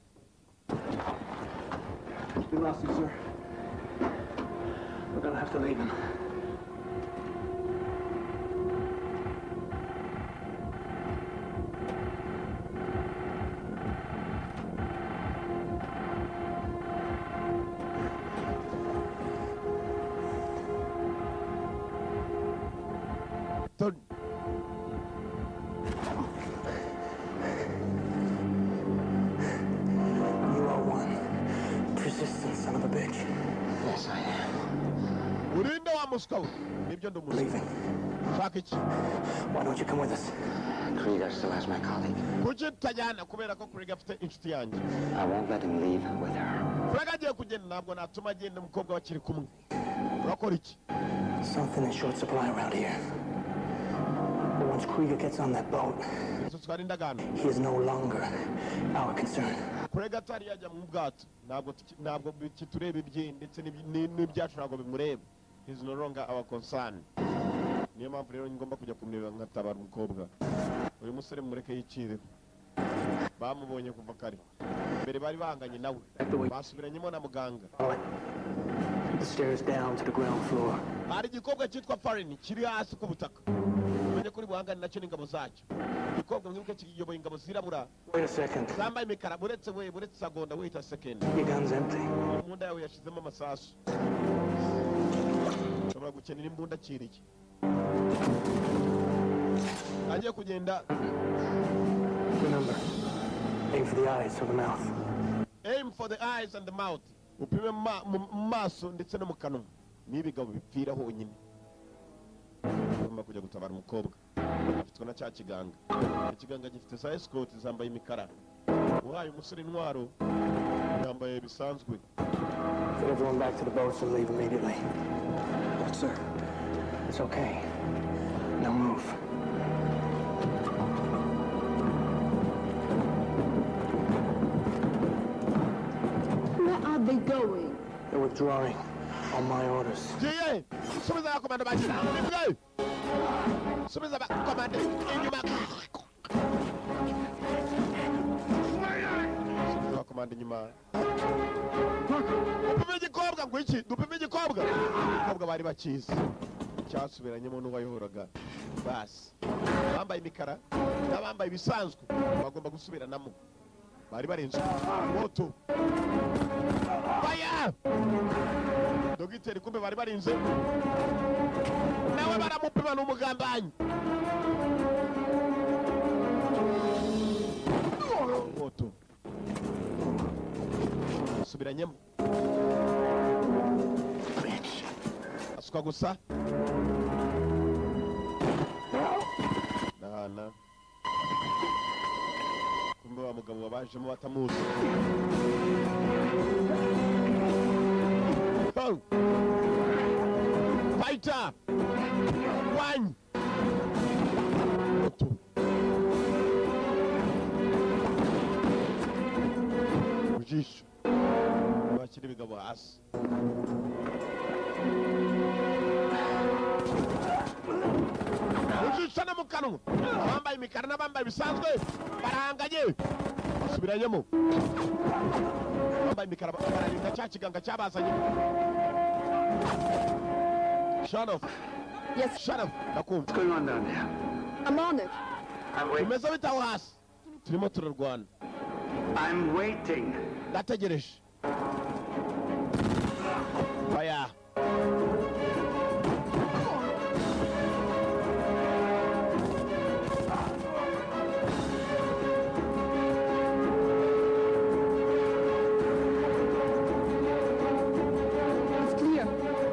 We lost you, sir. We're gonna have to leave him. Third. You are one persistent son of a bitch. Yes, I am. Urinde wa muswa we. Nibyo ndi Leaving. Shaka iki? Why don't you come with us? Krieger still has my colleague. Kuki tutajyana kubera ko Krieger afite inshuti yanjye. I won't let him leave with her. Krieger agiye kugenda ntabwo natuma agenda umukobwa bakiri kumwe. Urakora iki? Something in short supply around here. But once Krieger gets on that boat, he is no longer our concern. Krieger atari yajya mu bwato ntabwo kitureba ibye ndetse n'ibyacu ntabwo bimureba. He is no longer our concern. Niyo mpamvu rero ngomba kujya kumureba nkatabara umukobwa. Uyu musore mureke yicireho. Bamubonye kuva kare. Mbere bari bahanganye nawe. Basubiranyemo na muganga. The stairs down to the ground floor. Hari igikobwa cyitwa Farin kiri hasi ku butaka. Umenye kuri buhangane nacyo n'ingabo zacyo. Igikobwa mwibuke kiyoboye ingabo zirabura. Wait a second. Zambaye imikara buretse we buretse segonda wait a second. Your gun's empty. Imbunda yawe yashizemo amasasu. Ushobora gukenera imbunda akiriye. Agiye kugenda. Remember, aim for the eyes or the mouth. Aim for the eyes and the mouth. Upime mu maso ndetse no mu kanwa. N'ibigabo bipfira honyine. Ugomba kujya gutabara umukobwa. Afitwe na cya kiganga. Ikiganga gifite za escort zambaye imikara. Uhaye umusore intwaro yambaye bisanzwe. Get everyone back to the boats and leave immediately. But sir, it's okay. Now move. Where are they going? They're withdrawing on my orders. Giye! Subiza abakomando bacu. Subiza abakomando inyuma. Subiza abakomando inyuma. Dupime igikobwa ngo iki? Dupime igikobwa. Igikobwa bari bakizi. Cyasubiranyemo n'uwayohoraga. Basi. Bambaye imikara n'abambaye ibisanzwe bagomba gusubiranamo. Bari barenze moto. Fire! Dogiteri kumbe bari barinze. Nawe baramupima n'umugambanyi. Moto. Subiranyemo. Asuka gusa. Nahana. Kumbe wa mugabo wabajemo batamuzi. Oh. Fighter! 1 2. Mujisho. Bashyira ibigabo hasi. Mujisho no mu kanwa. Bambaye imikara n'abambaye bisanzwe barahanganye. Basubiranyemo. Bambaye imikara bararinda cya kiganga cyabazanye. Shut off. Yes. Shut up. Ndakumva. What's going on down there? I'm on it. I'm waiting. Bimeze bite aho hasi? Turimo turarwana. I'm waiting. Ndategereje. Fire. It's clear.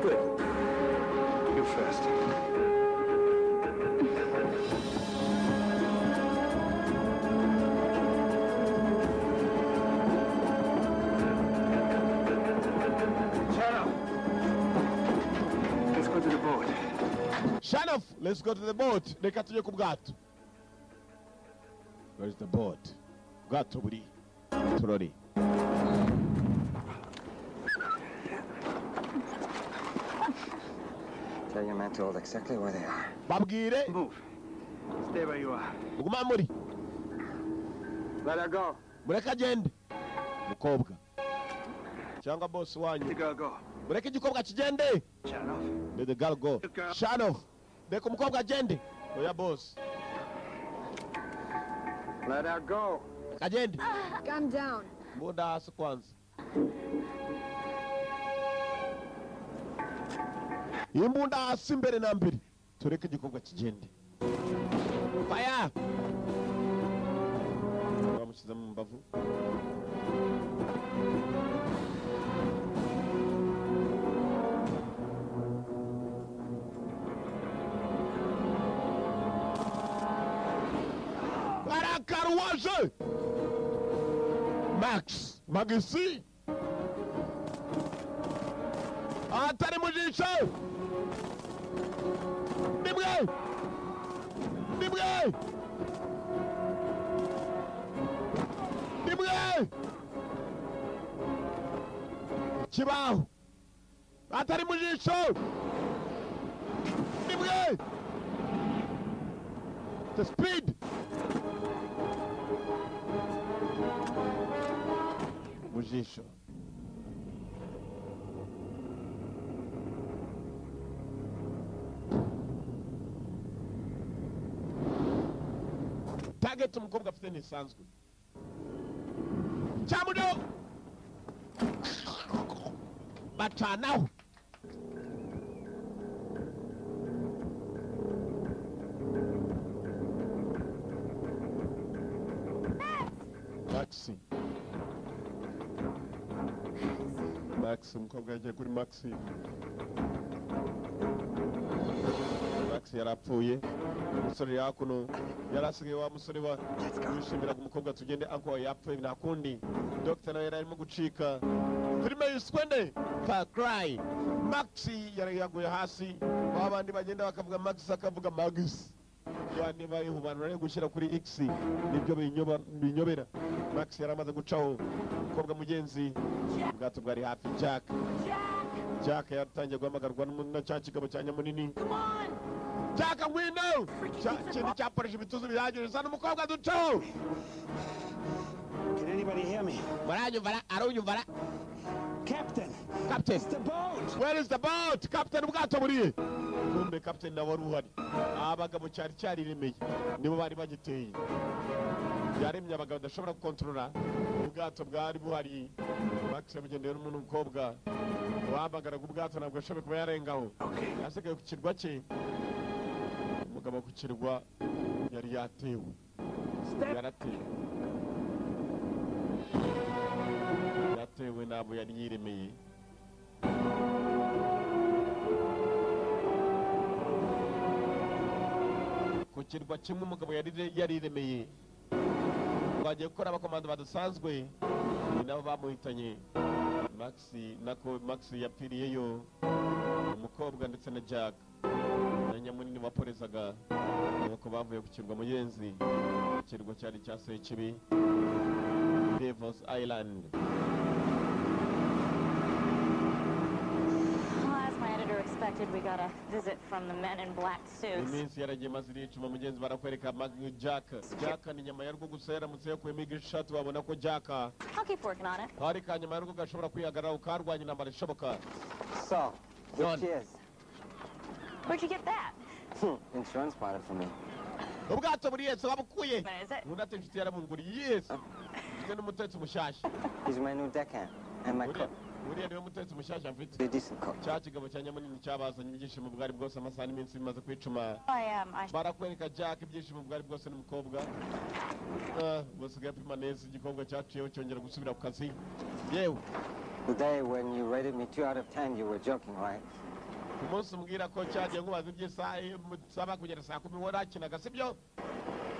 Good. You first. Shut Let's go to the boat. Shut off. Let's go to the boat. Reka tujye ku bwato. Where's the boat? Bwato buri. Turori. Tell your men to hold exactly where they are. Babwire Move. Stay where you are. muguma muri. Let her go. Mureke agende. Mukobwa. Cyangwa boss wanyu. The girl go. Mureke igikobwa kigende. Shut off. Let the girl go. Shut off. Reka umukobwa agende. Oya boss. Let her go. Reka agende. Calm down. Mbunda hasi kwanza. Imbunda hasi mbere na mbere. Tureke igikobwa kigende. Fire! Bamushyize mu mbavu. Barakaruwaje! Max, Magisi. Atari mu jisho. Nimwe! Nimwe! Nimwe! Kibaho. Atari mu jisho. Nimwe! The speed. Mu jisho. Target umukobwa afite ntisanzwe. Cyamudo bacanaho. Maxi. Max umukobwa yagiye kuri Maxi. Max yarapfuye. Umusore yakuno yarasigaye wa musore wa wishimiraga umukobwa tugende anko yapfuye nta kundi. Dr. nawe yari arimo gucika. Filime yiswe nde? Far Cry. Maxi yari yaguye hasi. Babandi bagenda bakavuga Max akavuga Max. Yani bayihubanura ari gushyira kuri X nibyo binyobera. Max yari amaze gucaho umukobwa mugenzi. Ubwato bwari hafi. Jack. Jack yatangiye guhamagarwa na cya kigabo cya nyamunini. Jack ngwino! Kindi cyaporesha ibituzu bihagije sana umukobwa ducaho. Can anybody hear me? Muranyumva arunyumva. Captain. Captain. It's the boat. Where is the boat? Captain ubwato buriye. Kumbe Captain nawe wari uhari. Abagabo cyari cyariremeye nibo bari bagiteye. Yaremye abagabo badashobora gukontorora ubwato bwari buhari. Max yabugendeye n'umuntu mukobwa wahamagaraga ubwato ntabwo ashoboye kuba yarengaho. Yasigaye ku kirwa cye. Umugabo ku kirwa yari yatewe. Yaratewe. Yatewe nabo yari yiremeye. Ku kirwa kimwe umugabo yari yariremeye. Bagiye gukora abakomando badasanzwe, ni nabo bamuhitanye. Maxi nako Maxi yapfiriyeyo, umukobwa ndetse na Jack na nyamunini waporezaga. Nuko bavuye ku kirwa, mugenzi, ikirwa cyari cya Sekibi, Devil's Island. Well, as my editor expected, we got a visit from the men in black suits. Iminsi yaragiye maze iricuma, mugenzi. Barakwereka Jack. Jack ni nyama yarwo gusa, yaramutse yakuyemo igishati wabona ko Jack I'll keep working on it. hari ka nyama yarwo gashobora kwihagarara ukarwanya intambara ishoboka. So, Done. which is? Where'd you get that? Insurance bought it for me. Ubwato buri yese wabukuye? What is it? Undi ati inshuti yaramunguriye. Yes, mfite n'umutetsi mushyashya. He's my new deckhand and my Uriya cook. Uriya niwe mutetsi mushyashya mfite. A decent cook. Cya kigabo cya nyamunini cyabazanye, ibyishimo bwari bwose. Amasaha n'iminsi bimaze kwicuma. I um, I Barakwereka Jack, ibyishimo bwari bwose n'umukobwa. Ah, basigaye apima neza. Igikobwa cyaciyeho cyongera gusubira ku kazi yewe. The day when you rated me 2 out of 10, you were joking, right? Ku munsi umbwira ko cyagiye nkubaza iby'isaha saba kugera saa 10, warakinaga, sibyo?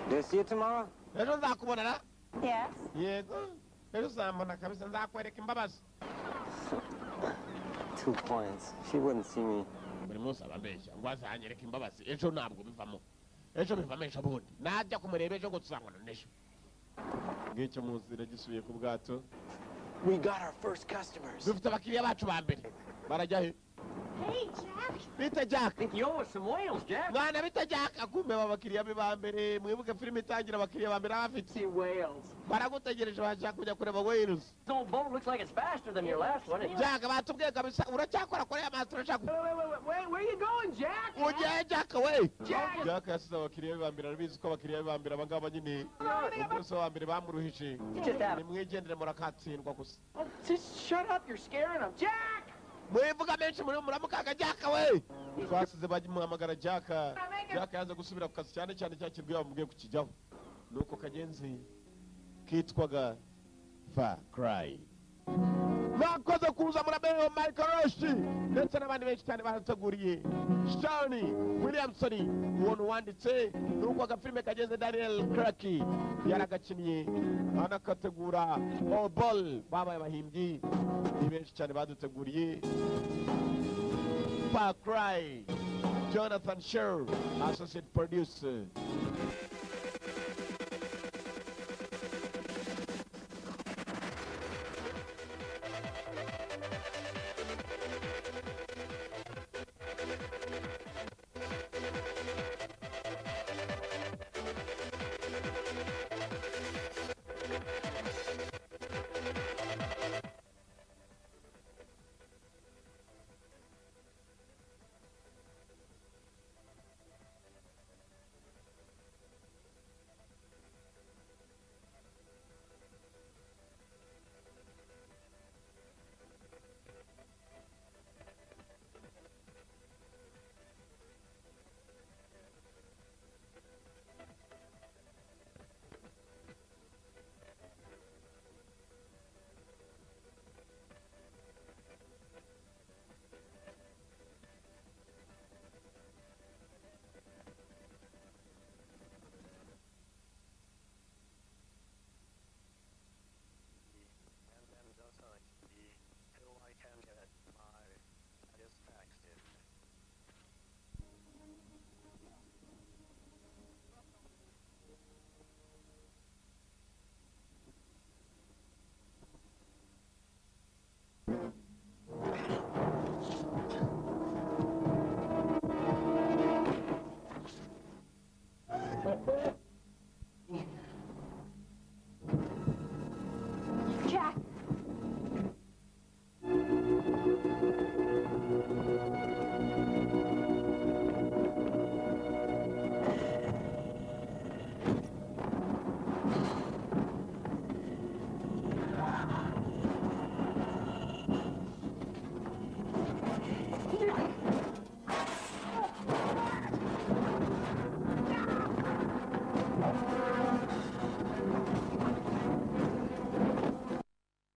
Do I see you tomorrow? Ejo nzakubonana? Yes. Yego, ejo uzambona kabisa, nzakwereka imbabazi. 2 points. She wouldn't see me. Buri munsi abambeshya ngo azanyereka imbabazi. Ejo ntabwo bivamo, ejo bivamo ejo bundi najya kumureba ejo ngo tuzabona n'ejo ngicyo. Mu nzira gisubiye ku bwato. We got our first customers. Dufite abakiriya bacu ba mbere. Barajya he? Hey, Jack. Bite, Jack? Think you owe us some whales, Jack. Mwana, bite, Jack? Akumbe aba bakiriya be ba mbere. Mwibuke filime itangira, abakiriya ba mbere baba bafite. See whales. Baragutegereje, bashaka kujya kureba whales. This old boat looks like it's faster than your last one. Jack, batubwiye kabisa uracyakora kuri aya mazi, turashaka. Wait, wait, wait, wait, where you going, Jack? Ugiye, Jack we? Jack! Jack yasize abakiriya be ba mbere. Arabizi ko abakiriya be ba mbere abangaba nyine umunsi wa mbere bamuruhije. Just have Nimwigendere, murakatsindwa gusa. Oh, just shut up, you're scaring them. Jack! Mwivuga menshi muri muramukaga. Jack we twasize bamuhamagara Jack. Jack yanze gusubira ku kazi, cyane cyane cya kirwa bamubwiye kukijyaho. Nuko kagenzi kitwaga Far Cry. Mwakoze kuza murabeho. Michael Roshi ndetse n'abandi benshi cyane barateguriye. Shani Williamson uwo wanditse nuko agafilime kagenze. Daniel Kraki yaragakinnye anakategura. Obol babaye abahimbyi, ni benshi cyane baduteguriye Far Cry. Jonathan Sher, associate producer.